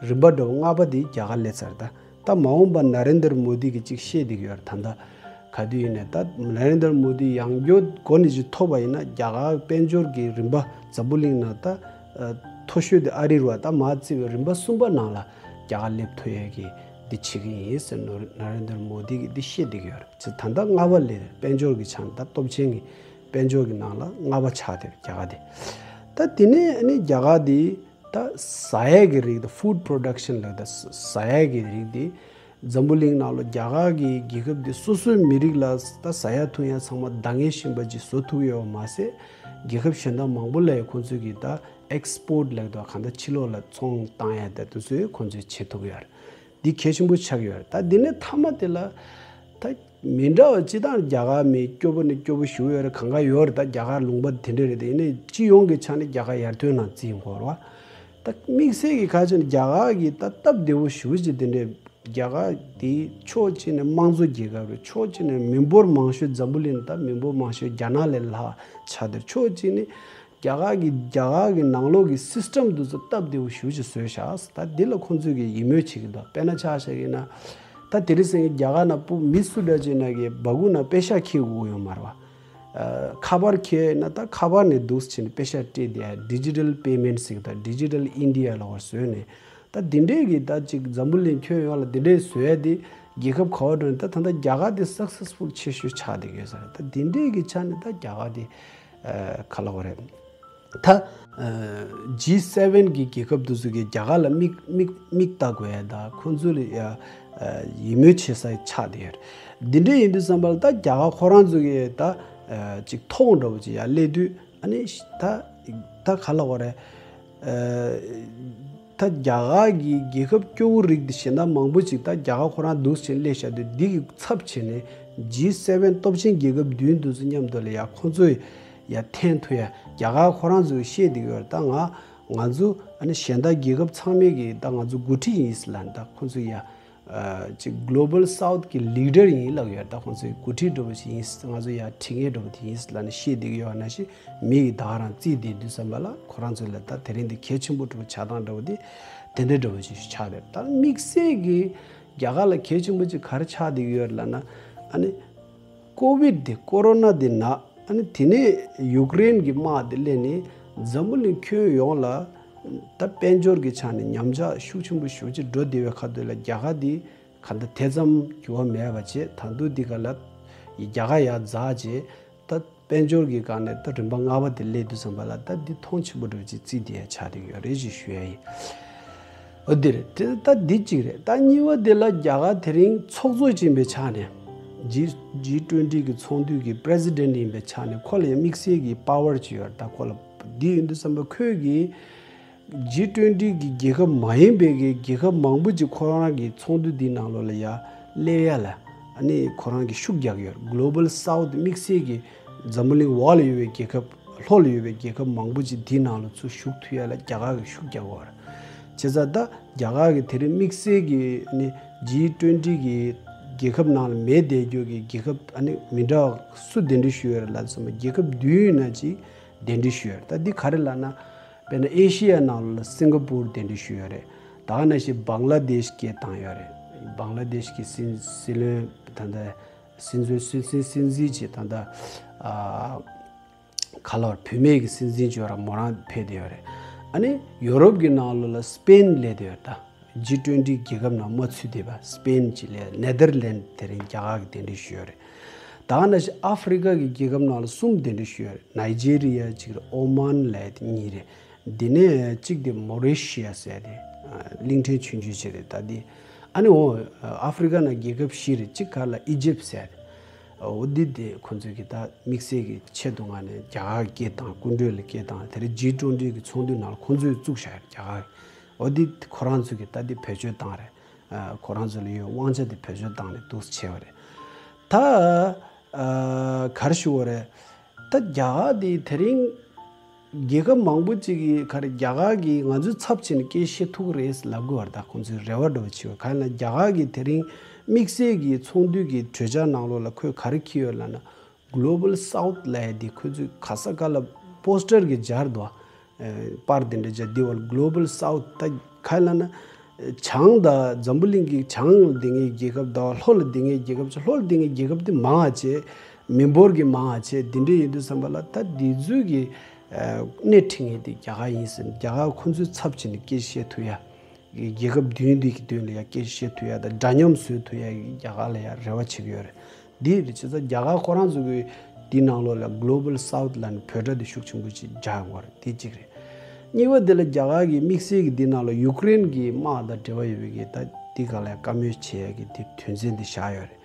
རིམ་པ་འདྲ་བོ་ལྔ་པ་འདི་རྒྱ་གར་སླེབས་ཚར། ད་ད་མ་འོངས་པ་ན་རེན་དར་མོ་དི་གིས་གཅིག་བཤད་བསྡད་ཀྱི་ཡོད་རེད། ད་ད་ག་དུས་ཡིན་ནའི་ད་ན་རེན་དར་མོ་དི་ཡང་བསྐྱར་འགོ་ནས་ཅིག་ཐོབ་པ་ཡིན་ན། རྒྱ་གར་དཔལ་འབྱོར་གྱི་རིམ་པ་འཛམ་བུ་གླིང་ནང་ད་ཨ་མཐོ་ཤོས་དེ་ཨ་རི་རེད་བ། ད་མར་བརྩིས་པའི་རིམ་པ་གསུམ་པ་ནང་ལ་རྒྱ་གར་སླེབས་ཐུབ་ཡས་ཀྱི་འདི་བྱེད་ཀྱི་ཡིན་ཟེར་ན་རེན་དར་མོ་དི་གིས་འདི་བཤད་བསྡད་ཀྱི་ཡོད་རེད། ཅེས་ད་ལྟ་ལྔ་པ་སླེབས་རེད། དཔལ་འབྱོར་གྱི་ཆ་ནས་ད་སྟོབས་ཆེན་གྱི་དཔལ་འབྱོར་གྱི་ནང་ལ་ལྔ་པ་ཆགས་བསྡད་རེད་རྒྱ་གར་དེ། ད་དེ་ནས་ཨ་ནི་རྒྱ་གར་དེ་ད་ཟ་ཡས་ཀྱི་རིགས་དེ། ཕུཌ་པོ་རོ་ཌག་ཤན་ལབ། ད་ཟ་ཡས་ཀྱི་རིགས་དེ་འཛམ་བུ་གླིང་ནང་ལ་རྒྱ་གར་གྱི་རྒྱལ་ཁབ་དེ་སོ་སོའི་མི་རིགས་ལ་ད་ཟ་ཡ་འཐུང་ཡ་ཚང་མ་འདང་ངེས་བཞིན་པ་ཅིག་བཟོ་ཐུབ་ཡོད་པ་མ་ཟད། རྒྱལ་ཁབ་གཞན་དག་མང་པོ་ལ་ཡང་ཁོང་ཚོས་ཀྱི་ད་ཨེག་སི་པོར་ཊི་ལབ་དུས་གང་ལྟར་ཕྱི་ལོགས་ལ་ཚོང་བཏང་ཡ་ད་དེ་ཚོ་ཁོང་ཚོས་བྱེད་ཐུབ་ཡོད་རེད། འདི་གལ་ཆེན་པོ་ཆགས་ཡོད་རེད། ད་འདི་ནས་མཐའ་མ་དེ་ལ་ད་མི་འདྲ་བ་སྤྱིར་བཏང་རྒྱ་གར་མི་སྐྱོ་པོ་ནས་སྐྱོ་པོ་ཞེ་པོ་ཡོད་རེད། གང་ག་ཡོད་རེད། ད་རྒྱ་གར་ལུང་པ་དེ་འདྲ་རེད། དེ་ཡིན་ནའི་སྤྱི་ཡོངས་ཀྱི་ཆ་ནས་རྒྱ་གར་ཡར་ཐོན་ནང་བརྩིས་ཡོང་གི་ཡོད་རེད་བ། ད་དམིགས་བསལ་གྱི་ཁ་ཆེ་ནས་རྒྱ་གར་གྱི་ད་སྟབས་བདེ་པོ་ཞེ་པོ་ཅིག་དེ་འདྲའི། རྒྱ་གར་དེ་ཕྱོགས་གཅིག་ནས་དམངས་གཙོ་རྒྱལ་ཁབ་རེད། ཕྱོགས་གཅིག་ནས་མི་འབོར་མང་ཤོས་འཛམ་བུ་གླིང་ད་མི་འབོར་མང་ཤོས་རྒྱ་ནག་ལས་ལྷག་ཆགས་བསྡད། ཕྱོགས་གཅིག་ནས་ རྒྱ་གར་གྱི་རྒྱ་གར་གྱི་ནང་ལོགས་ཀྱི་སིས་ཊམ་དེ་ཚོ་སྟབས་བདེ་བོ་ཞེ་པོ་ཅིག་བཟོས་བཞག་ད་འདི་ལ་ཁོང་ཚོས་ཀྱི་ཡིད་སྨོན་བྱེད་ཀྱི་འདུག་དཔེར་ན་ཆ་བཞག་ཡིན་ན། ད་དེ་རིང་སང་ཉིན་རྒྱ་གར་ནང་སྤུ་མི་སུ་འདྲ་ཅིག་ན་གི་སྦ་ཁུག་ནང་པེ་ཤག་འཁྱེར་དགོས་ཡོད་མ་རེད་བ། ཨ། ཁ་པར་འཁྱེར་ན་ད་ཁ་པར་ནས་འདུག་སེ་བྱས་ནས་པེ་ཤག་སྤྲད་བསྡད་ཡ། ཌི་ཇི་ཊལ་པེ་མེན་ཊི་ཟེར་གི་ད་ཌི་ཇི་ཊལ་ཨིན་ཌི་ཡ་ལབ་པ་བཟོས་ནས། ད་འདི་འདྲས་ཀྱི་ད་ཅིག་འཛམ་བུ་གླིང་ཁྱོན་ཡོངས་ལ་འདི་འདྲས་བཟོ་ཡ་དེ་རྒྱལ་ཁབ་ག་བ་འགྲོ་ནས་ད་ད་ལྟ་རྒྱ་གར་དེ་སག་སེ་སི་ཕུལ་ཆེ་ཤོས་ཆགས་བསྡད་ཀྱི་ཡོད་ས་རེད། ད་འདི་འདྲས་ཀྱི་ཆ་ནས་ད་རྒྱ་གར་དེ་ཨ། ག་ལབ་དགོས་རེད། ད་ཨ། ཇི་སེ་ཝེན་གྱི་རྒྱལ་ཁབ་དེ་ཚོ་གིས་རྒྱ་གར་ལ་མིག་མིག་མིག་ལྟ་དགོས་ཡ་ད་ཁོང་ཚོ་ལ་ཡ་ཨ། ཡིད་སྨོན་བྱེད་ས་ཆགས་བསྡད་ཡོད་རེད། འདི་འདྲས་ཡིན་དུས་ཙམ་པ་ལ་ད་རྒྱ་གར་ཁོ་རང་ཚོ་གིས་ད་ཨ། ཅིག་མཐོང་འདྲ་བོ་ཅིག་ཡར་སླེབས་དུས། ཨ་ནི་ད་ད་ག་ལབ་དགོས་རེད། ཨ། ད་རྒྱ་གར་གྱི་རྒྱལ་ཁབ་སྐྱོ་བོ་རིགས་འདི་གཞན་དག་མང་པོ་ཅིག་ད་རྒྱ་གར་ཁོ་རང་འདུག་སེ་བྱས་ནས་སླེབས་བཞག་དུས། འདི་གི་ཚབ་བྱས་ནས་ཇི་སེ་ཝེན་སྟོབས་ཆེན་རྒྱལ་ཁབ་བདུན་འདི་ཚོ་མཉམ་དུ་ལ་ཡ་ཁོང་ཚོས་ཡ་འཐེན་ཐུབ་ཡ། རྒྱ་གར་ཁོ་རང་ཚོས་བཤད་བསྡད་ཡོད་རེད། ད་ང་ང་ཚོ་ཨ་ནི་གཞན་དག་རྒྱལ་ཁབ་ཚང་མའི་གི་ད་ང་ཚོ་འགོ་ཁྲིད་ཡིན་ཟེར་ལབ་ནས་ད་ཁོང་ཚོས་ཡ། ཨ། ཅིག་གྷོ་ལོ་བལ་སའུཐ་གི་ལིཌ་ཌར་ཡིན་ལབ་ཡོད། ད་ཁོང་ཚོའི་འགོ་ཁྲིད་འདྲ་བོ་ཞིག་ཡིན། ང་ཚོ་ཡ་ཁྲིད་མཁན་འདྲ་བོ་དེ་ཡིན་ལབ་ནས་བཤད་བསྡད་ཀྱི་ཡོད་པ་ནང་བཞིན། མི་ཡིས་ད་ག་རང་བརྩིས་བསྡད་དུས་ཙམ་པ་ལ་ཁོ་རང་ཚོ་ལ་ད་དེ་རིང་འདི་གལ་ཆེན་པོ་འདྲ་བོ་ཆགས་སྟངས་འདྲ་བོ་དེ་དེ་འདྲ་འདྲ་བོ་ཞིག་ཆགས་བསྡད། ད་དམིགས་བསལ་གྱི་རྒྱ་གར་ལ་གལ་ཆེན་པོ་ཅིག་ག་རེ་ཆགས་བསྡད་ཀྱི་ཡོད་ལབ་ན། ཨ་ནི་ཀོ་བིཌ་དེ་ཀོ་རོ་ན་དེ་ན། ཨ་ནི་དེ་ནས་ཡུཀ་རེན་གྱི་དམག་དེ་སླེབས་ནས་འཛམ་བུ་གླིང་ཁྱོན་ཡོངས་ལ་ད་དཔལ་འབྱོར་གྱི་ཆ་ནས་ཉམས་ཆག་ཤུགས་ཆེན་པོ་ཞེ་པོ་ཅིག་འགྲོ་བསྡད་པའི་ཁ་ཐུག་ལ་རྒྱ་གར་དེ་ག་འདྲ་དེ་ཙམ་འགྱུར་བ་མེད་པ་བྱས། ད་དུང་འདི་ག་ལ་རྒྱ་གར་ཡར་འཛེགས་བྱས། ད་དཔལ་འབྱོར་གྱི་སྒང་ནས་ད་རིམ་པ་ལྔ་པ་དེ་སླེབས་དུས་ཙམ་པ་ལ་ད་འདི་མཐོང་ཆེན་པོ་འདྲ་བོ་ཅིག་བརྩིས་བསྡད་ཡ་ཆགས་བསྡད་ཡོད་རེད་ཅེས་ཞུ་ཡ་ཡིན། འོ་འདི་རེད། དེ་ད་འདི་གཅིག་རེད། ད་གཉིས་པ་དེ་ལ་རྒྱ་གར་དེ་རིང་ཚོགས་གཙོ་ཅིག་ཡིན་པའི་ཆ་ནས། ཇི་ཇི་ཊུ་ཝེན་ཊི་གི་ཚོགས་འདུ་གི་པི་རེ་སི་ཌེན་ཊི་ཡིན་པའི་ཆ་ནས་ཁོ་ལ་ཡང་དམིགས་བསལ་གྱི་པ་ཝར་ཅིག་ཡོད་རེད། ད་ཁོ་ལ་འདི་ཡིན་དུས་ཙམ་པ་ཁོས་གི་ཇི་ཊུ་ཝེན་ཊི་གི་རྒྱལ་ཁབ་མ་ཡིན་པའི་གི་རྒྱལ་ཁབ་མང་པོ་ཅིག་ཁོ་རང་གི་ཚོགས་འདུ་འདིའི་ནང་ལོགས་ལ་ཡ་སླེབས་ཡ་ལ་ཨ་ནི་ཁོ་རང་གིས་ཤུགས་རྒྱག་གི་ཡོད་རེད། གྷོ་ལོ་བལ་སའུཐ་དམིགས་བསལ་གྱི་འཛམ་བུ་གླིང་འོག་ལ་ཡོད་པའི་རྒྱལ་ཁབ། ལྷོ་ལ་ཡོད་པའི་རྒྱལ་ཁབ་མང་པོ་ཅིག་འདིའི་ནང་ལ་ཚུར་ཞུགས་ཐུབ་ཡ་ལ་རྒྱ་གར་གྱིས་ཤུགས་རྒྱག་གི་ཡོད་རེད། བྱས་ཙང་ད་རྒྱ་གར་གྱིས་དེ་རིང་དམིགས་བསལ་གྱི་ཨ་ནི་ཇི་ཊུ་ཝེན་ཊི་གི་རྒྱལ་ཁབ་ནང་ལ་མེད་བསྡད་རྒྱུ་གི་རྒྱལ་ཁབ་ཨ་ནི་མི་འདྲ་བ་སུ་གདན་འདྲེན་ཞུས་ཡོད་རེད་ལབ་ཙམ་པ། རྒྱལ་ཁབ་བདུན་ཡིན་ན་ཅིག་གདན་འདྲེན་ཞུས་ཡོད་རེད། ད་འདི་ག་རེ་ལབ་ན། དཔེར་ན་ཨེ་ཤི་ཡ་ནང་ལ་སིང་ག་པུར་གདན་འདྲེན་ཞུས་ཡོད་རེད། ད་ག་ནང་བཞིན་བང་ལ་དེཤ་སྐད་བཏང་ཡོད་རེད། བང་ལ་དེཤ་གི་སྲིད་སྲིད་བློན་ད་ལྟ་སྲིད་བཟོའི་སྲིད་སྲིད་སྲིད་འཛིན་ཅིག་ད་ལྟ་ཨ། ག་ལབ། བུད་མེད་ཀྱི་སྲིད་འཛིན་ཅིག་ཡོད་རེད། མོ་རང་ཕེབས་བསྡད་ཡོད་རེད། ཨ་ནི་ཡོ་རོབ་ཀྱི་ནང་ལོགས་ལ་སི་པེན་སླེབས་བསྡད་ཡོད་རེད། ད་ཇི་ཊུ་ཝེན་ཊི་རྒྱལ་ཁབ་ནང་མ་ཚུད་བསྡད་པ་སི་པེན་ཅིག་སླེབས། ནེ་དར་ལེན་དེ་རིང་རྒྱ་གར་གྱིས་གདན་འདྲེན་ཞུས་ཡོད་རེད། ད་ག་ནང་བཞིན་ཨ་ཧྥི་རི་ཀ་གི་རྒྱལ་ཁབ་ནང་ལ་གསུམ་གདན་འདྲེན་ཞུས་ཡོད་རེད། ནཱི་ཇེ་རི་ཡ་ཅིག་རེད། ཨོ་མཱན་ལབ་ཡ་དེ་གཉིས་རེད། འདི་ནས་གཅིག་དེ་མོ་རི་ཤི་ཡ་ཟེར་ཡ་དེ་གླིང་ཕྲན་ཆུང་ཆུང་ཅིག་རེད། ད་འདི་ཨ་ནི་འོ་ཨ་ཧྥི་རི་ཀ་ནང་རྒྱལ་ཁབ་བཞི་རེད། གཅིག་ག་ལ་ཨི་ཇིབ་ཟེར་ཡ་རེད། འོ་འདི་དེ་ཁོང་ཚོས་ཀྱི་ད་དམིགས་བསལ་གྱི་ཆེད་དུ་ངང་ནས་རྒྱ་གར་སྐད་བཏང་། སྐུ་མགྲོན་ལ་སྐད་བཏང་། དེ་རིང་ཇི་ཊུ་ཝེན་ཊི་གི་ཚོགས་འདུའི་ནང་ལ་ཁོང་ཚོས་བཙུགས་བཞག་ཡོད་རེད། རྒྱ་གར། འོ་འདི་ཁོ་རང་ཚོས་ཀྱི་ད་འདི་བེད་སྤྱོད་བཏང་རེད། ཨ། ཁོ་རང་ཚོ་ལ་ཡོད་དབང་ཆ་དེ་བེད་སྤྱོད་བཏང་ནས་འདུག་སེ་བྱས་པ་རེད། ད་ཨ་ག་རེ་ཞུ་དགོས་རེད། ད་རྒྱ་གར་དེ་དེ་རིང་རྒྱལ་ཁབ་མང་པོ་ཅིག་གིས་ག་རེ་རྒྱ་གར་གྱིས་ང་ཚོའི་ཚབ་བྱས་ནས་སྐད་བཤད་ཐུབ་ཀྱི་རེད་ལབ་དགོས་པ་རེད། ད་ཁོང་ཚོའི་རེ་བ་འདྲ་བོ་བྱེད་པ། གང་ཡིན་ན་རྒྱ་གར་གྱི་དེ་རིང་དམིགས་བསལ་གྱི་ཚོགས་འདུ་གི་གྲོས་འཆར་ནང་ལོགས་ལ་ཁོས་ག་རེ་འཁྱེར་ཡོད་ལབ་ན། གྷོ་ལོ་བལ་སའུཐ་ལབ་ཡ་དེ་ཁོ་ཚོས་ག་ས་ག་ལ་པོ་སི་ཊར་གྱི་སྦྱར་འདུག་པ། ཨ། པར་དེ་འདྲ་སྦྱར། འདི་བར་གྷོ་ལོ་བལ་སའུཐ། ད་ག་རེ་ལབ་ན། བྱང་དང་འཛམ་བུ་གླིང་གི་བྱང་ལ་བསྡད་མཁན་རྒྱལ་ཁབ་དང་ལྷོ་ལ་བསྡད་མཁན་རྒྱལ་ཁབ་ཅིག་ལྷོ་ལ་བསྡད་མཁན་རྒྱལ་ཁབ་དེ་མང་བ་བྱས། མི་འབོར་གྱི་མང་བ་བྱས། འདི་འདྲ་ཡིན་དུས་ཙམ་པ་ལ་ད་འདི་ཚོས་ཀྱི་ཨ་སྣེ་ཁྲིད་མཁན་དེ་རྒྱ་གར་ཡིན་ཟེར། རྒྱ་གར་ཁོ་ཚོའི་ཚབ་བྱས་ནས་སྐད་བཤད་ཐུབ་ཡ། རྒྱལ་ཁབ་བདུན་འདི་གི་མདུན་ལ་ཡ་སྐད་བཤད་ཐུབ་ཡ་དང་འདྲ་མཉམ་བཟོ་ཐུབ་ཡ་རྒྱ་གར་ལ་ཡ་རེ་བ་བྱེད་ཀྱི་ཡོད་རེད། འདི་རེད། བྱས་ཙང་རྒྱ་གར་ཁོ་རང་ཚོ་གི་འདི་ནང་ལོགས་ལ་གྷོ་ལོ་བལ་སའུཐ་ལབ་ནས་འབོད་སྒྲ་དེ་ཤུགས་ཆེན་པོ་ཅིག་རྒྱག་དགོས་རེད། དེ་གཅིག་རེད། གཉིས་པ་དེ་ལ་རྒྱ་གར་གྱི་དམིགས་བསལ་གྱི་འདི་ནང་ལ་ཡུཀ་རེན་གྱི་དམག་དང་འབྲེལ་བ་ཡོད་པའི་གི་ད་འདི་ག་ལ་ཡ་བཀའ་མོལ་བྱེད་ཡ་གི་དེ་དོན་ཚན་དེ་བཞག་ཡོད་རེད།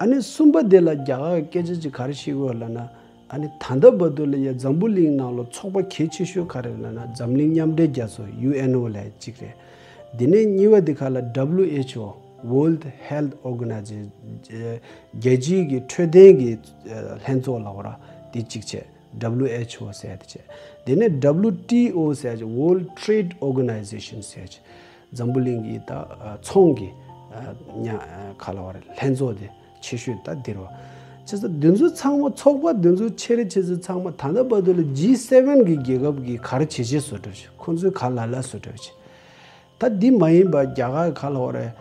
ཨ་ནི་གསུམ་པ་དེ་ལ་རྒྱ་གར་གྱི་སྐད་ཆ་ཅིག་ག་རེ་བཤད་ཀྱི་ཡོད་ལབ་ན། ཨ་ནི་ད་ལྟ་བར་དུ་ལ་ཡ་འཛམ་བུ་གླིང་ནང་ལ་ཚོགས་པ་གལ་ཆེ་ཤོས་ག་རེ་རེད་ལབ་ན། འཛམ་གླིང་མཉམ་འབྲེལ་རྒྱལ་ཚོགས། ཡུ་ཨེན་ཨོ་ལབ་ཡ་གཅིག་རེད། དེ་ནས་གཉིས་པ་དེ་ག་ལ་ཌབ་ལུ་ཨེཆ་ཨོ། World Health Organization། རྒྱལ་སྤྱིའི་གི་འཕྲོད་བསྟེན་གྱི་ལྷན་ཚོགས་ལབ་དགོས་རེད། དེ་གཅིག་བྱས། ཌབ་ལུ་ཨེཆ་ཨོ་ཟེར་ཡ་དེ་བྱས། དེ་ནས་ཌབ་ལུ་ཊི་ཨོ་ཟེར་ཡ་ཅིག World Trade Organization ཟེར་ཡ་ཅིག་འཛམ་བུ་གླིང་གི་ད་ཚོང་གི་ཉ་ག་ལབ་དགོས་རེད། ལྷན་ཚོགས་དེ་ཆེ་ཤོས་ད་འདིར་བ། བྱས་ཙང་འདི་ཚོ་ཚང་མ་ཚོགས་པ་འདི་ཚོ་ཆེ་རེ་ཆེ་ཚོ་ཚང་མ་ད་ལྟ་བར་དུ་ལ་ཇི་སེ་ཝེན་གི་རྒྱལ་ཁབ་ཀྱི་ག་རེ་བྱེད་ཆེད་བཟོ་གྲབས་བྱེད། ཁོང་ཚོའི་ག་ལ་ལ་བཟོ་གྲབས་བྱེད། ད་འདི་མ་ཡིན་པ་རྒྱ་གར་ག་ལ་བ་རེད།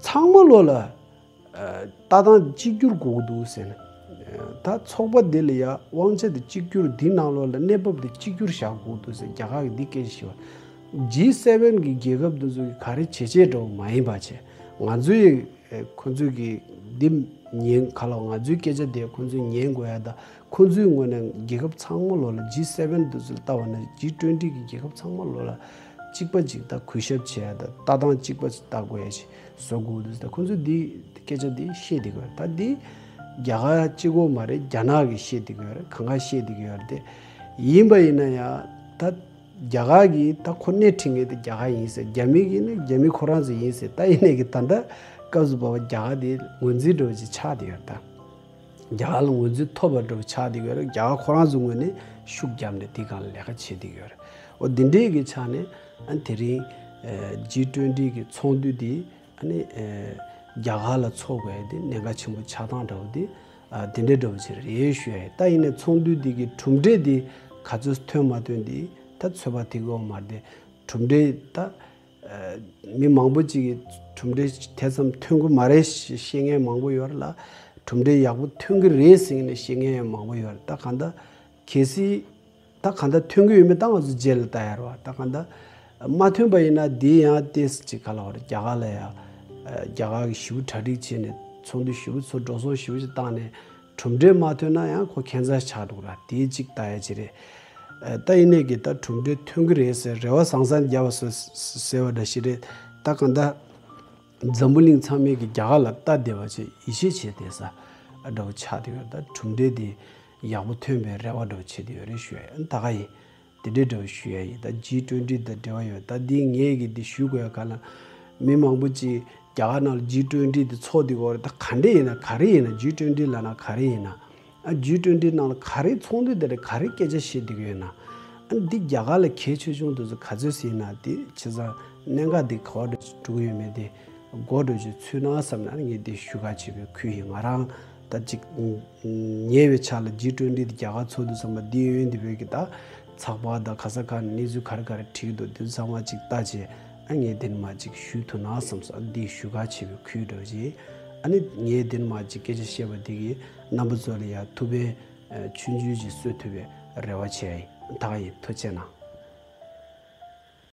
ཚང་མ་ལོ་ལ་ལྟ་སྟངས་གཅིག་གྱུར་དགོས་ཀྱི་འདུག་ཟེར་ནས། ད་ཚོགས་པ་འདི་ལ་ཡ་དབང་ཆ་དེ་གཅིག་གྱུར། འདི་ནང་ལོགས་ལ་གནས་བབ་དེ་གཅིག་གྱུར་བཞག་དགོས་འདུག་ཟེར་རྒྱ་གར་གྱི་འདི་སྐད་ཆ་བཤད་པ། ཇི་སེ་ཝེན་གྱི་རྒྱལ་ཁབ་འདི་ཚོ་གིས་ག་རེ་བྱེད་ཆེད་འགྲོ་བ་མ་ཡིན་པ་བྱས། ང་ཚོའི་ཁོ་ཚོས་ཀྱི་འདི་ཉན་ག་ལ་ང་ཚོའི་སྐད་ཆ་དེ་ཁོ་ཚོས་ཉན་དགོས་ཡ། ད་ཁོ་ཚོའི་ངོས་ནས་རྒྱལ་ཁབ་ཚང་མ་ལོ་ལ་ཇི་སེ་ཝེན་འདི་ཚོ་ལ་ལྟ་བ་ན་ཇི་ཊུ་ཝེན་ཊི་གི་རྒྱལ་ཁབ་ཚང་མ་ལོ་ལ་གཅིག་པ་གཅིག་ད་གུས་ཞབས་བྱེད་ཡ། ད་ལྟ་སྟངས་གཅིག་པ་གཅིག་ལྟ་དགོས་ཡ་ཞིག་བཟོ་དགོས་འདུག་ད་ཁོ་ཚོས་འདི་སྐད་ཆ་འདི་བཤད་བསྡད་ཀྱི་ཡོད་རེད། ད་འདི་རྒྱ་གར་གཅིག་པོ་མ་རེད། རྒྱ་ནག་གིས་བཤད་བསྡད་ཀྱི་ཡོད་རེད། གང་ག་བཤད་བསྡད་ཀྱི་ཡོད་རེད། དེ་ཡིན་པ་ཡིན་ན་ཡང་ད་རྒྱ་གར་གྱིས་ད་ཁོ་སྣེ་ཁྲིད་མཁན་དེ་རྒྱ་གར་ཡིན་ཟེར། རྒྱ་མི་གིས་ནི་རྒྱ་མི་ཁོ་རང་ཚོ་ཡིན་ཟེར། ད་ཡིན་ནའི་གི་ད་ལྟ་སྐབས་སུ་བབ་པ་རྒྱ་གར་དེ་ངོས་འཛིན་འདྲ་བོ་ཅིག་ཆགས་བསྡད་ཡོད་རེད། ད་རྒྱ་གར་ལ་ངོས་འཛིན་ཐོབ་པ་འདྲ་བོ་ཆགས་བསྡད་ཡོད་རེད། རྒྱ་གར་ཁོ་རང་ཚོའི་ངོས་ནས་ཤུགས་བརྒྱབ་ནས་དེ་སྒང་ལ་ལས་ཀ་བྱེད་བསྡད་ཡོད་རེད། འོ་འདི་འདྲའི་གི་ཆ་ནས་ཨ་དེ་རིང་ཇི་ཊུ་ཝེན་ཊི་གི་ཚོགས་འདུ་དེ་ཨ་ནི་ཨེ་རྒྱ་གར་ལ་ཚོགས་དགོས་ཡ་དེ་གནད་འགག་ཆེན་པོ་ཆགས་སྟངས་འདྲ་བོ་དེ་ཨ་དེ་འདྲའི་འདྲ་བོ་ཅིག་རེད་ཞུ་ཡ་ཡིན། ད་ཡིན་ནའི་ཚོགས་འདུ་འདི་གི་གྲུབ་འབྲས་དེ་ག་ཚོད་ཐོན་མ་ཐོན་དེ་ད་ཚོད་དཔག་ཐིག་གོ་མ་རེད། དེ་གྲུབ་འབྲས་ད་ཨ་མི་མང་པོ་ཅིག་གིས་གྲུབ་འབྲས་དེ་ཙམ་ཐོན་གི་མ་རེད་ཞེས་བཤད་མཁན་མང་པོ་ཡོད་རེད་ལ། གྲུབ་འབྲས་ཡག་པོ་ཐོན་གི་རེད་ཟེར་ནས་བཤད་མཁན་ཡང་མང་པོ་ཡོད་རེད། ད་གང་ལྟར་གལ་སྲིད་ད་གང་ལྟར་ཐོན་གི་ཡོད་མེད་ད་ང་ཚོ་རྗེས་ལ་ལྟ་ཡ་རེད་བ། ད་གང་ལྟར་མ་ཐོན་པ་ཡིན་ན་དེ་ཡང་ཏོག་ཙམ་ཅིག་ག་ལ་བ་རེད། རྒྱ་གར་ལ་ཡ་རྒྱ་གར་གྱིས་ཞེ་པོ་གྲ་སྒྲིག་བྱས་ནས་ཚོགས་འདུ་ཞེ་པོ་ཚོགས། འགྲོ་སོང་ཞེ་པོ་ཅིག་བཏང་ནས་གྲུབ་འབྲས་མ་ཐོན་ན་ཡང་ཁོ་ཁྱད་མཚར་ཆགས་འགྲོ་གི་རེད། དེ་གཅིག་ལྟ་ཡ་ཅིག་རེད། ད་ཡིན་ནའི་གི་ད་གྲུབ་འབྲས་ཐོན་གི་རེད་ཟེར་རེ་བ་ཟང་ཟང་རྒྱབ་པ་ཟེར་བ་འདྲ་ཞིག་རེད། ད་གང་ལྟར་འཛམ་བུ་གླིང་ཚང་མས་ཀྱི་རྒྱ་གར་ལ་ལྟ་བསྡད་པ་བྱས་ཡིད་ཆེས་བྱས་བསྡད་ས་འདྲ་བོ་ཆགས་བསྡད་ཡོད། ད་གྲུབ་འབྲས་དེ་ཡག་པོ་ཐོན་པའི་རེ་བ་འདྲ་བོ་བྱེད་བསྡད་ཡོད་རེད་ཞུ་ཡ་ཡིན། ད་ག་ཡིན། དེ་འདྲའི་འདྲ་བོ་ཞུ་ཡ་ཡིན། ད་ཇི་ཊུ་ཝེན་ཊི་དང་འབྲེལ་བ་ཡོད། ད་འདི་ངས་ཀྱི་འདི་ཞུ་དགོས་ཡ་ག་ལ་མི་མང་པོ་ཅིག་རྒྱ་གར་ནང་ལ་ཇི་ཊུ་ཝེན་ཊི་དེ་ཚོགས་བསྡད་ཀྱི་ཡོད་རེད། ད་ག་འདྲས་ཡིན་ན་ག་རེ་ཡིན་ན་ཇི་ཊུ་ཝེན་ཊི་ལབ་ན་ག་རེ་ཡིན་ན། ཨ་ཇི་ཊུ་ཝེན་ཊི་ནང་ལ་ག་རེ་ཚོགས་འདུ་དེ་ལ་ག་རེ་སྐད་ཆ་བཤད་བསྡད་ཀྱི་ཡོད་ན། ཨ་འདི་རྒྱ་གར་ལ་གལ་ཆེ་ཆུང་དེ་ཚོ་ག་ཚོད་ཟིན་ན་དེ་བྱས་ཙང་གནད་འགག་འདི་ག་བ་འགྲོ་འགྲོ་གི་ཡོད་མེད་དེ་མགོ་འགྲོ་ཅིག་ཚུད་ན་བསམ་ན་ངས་འདི་ཞུ་ག་བྱེད་པའི་ཁུལ་ཡིན། ང་རང་ད་ཅིག་ཉེ་བའི་ཆར་ལ་ཇི་ཊུ་ཝེན་ཊི་དེ་རྒྱ་གར་ཚོགས་འདུ་ཚང་མ་འདི་ཡོན་འདི་བོད་ཀྱི་ད་ཚགས་པར་དང་ག་ས་ག་ནས་གནས་ཚུལ་ག་རེ་ག་རེ་བྲིས་འདུག་འདི་ཚང་མ་ཅིག་ལྟ་བྱས། ཨ་ངས་འདི་ནས་མར་ཅིག་ཞུ་ཐུབ་ན་བསམ་སོང་། འདི་ཞུ་ག་བྱེད་པའི་ཁུལ་འགྲོ་ཅིག་ཨ་ནི་ངས་འདི་ནས་མར་ཅིག་སྐད་ཆ་བཤད་པ་འདི་གིས་རྣམ་པ་ཚོ་ལ་ཡང་ཐུགས་ཕན་ཆུང་ཆུང་ཅིག་གསོས་ཐུབ་པའི་རེ་བ་བྱས་ཡིན། ད་ག་ཡིན། ཐུགས་རྗེ་གནང་།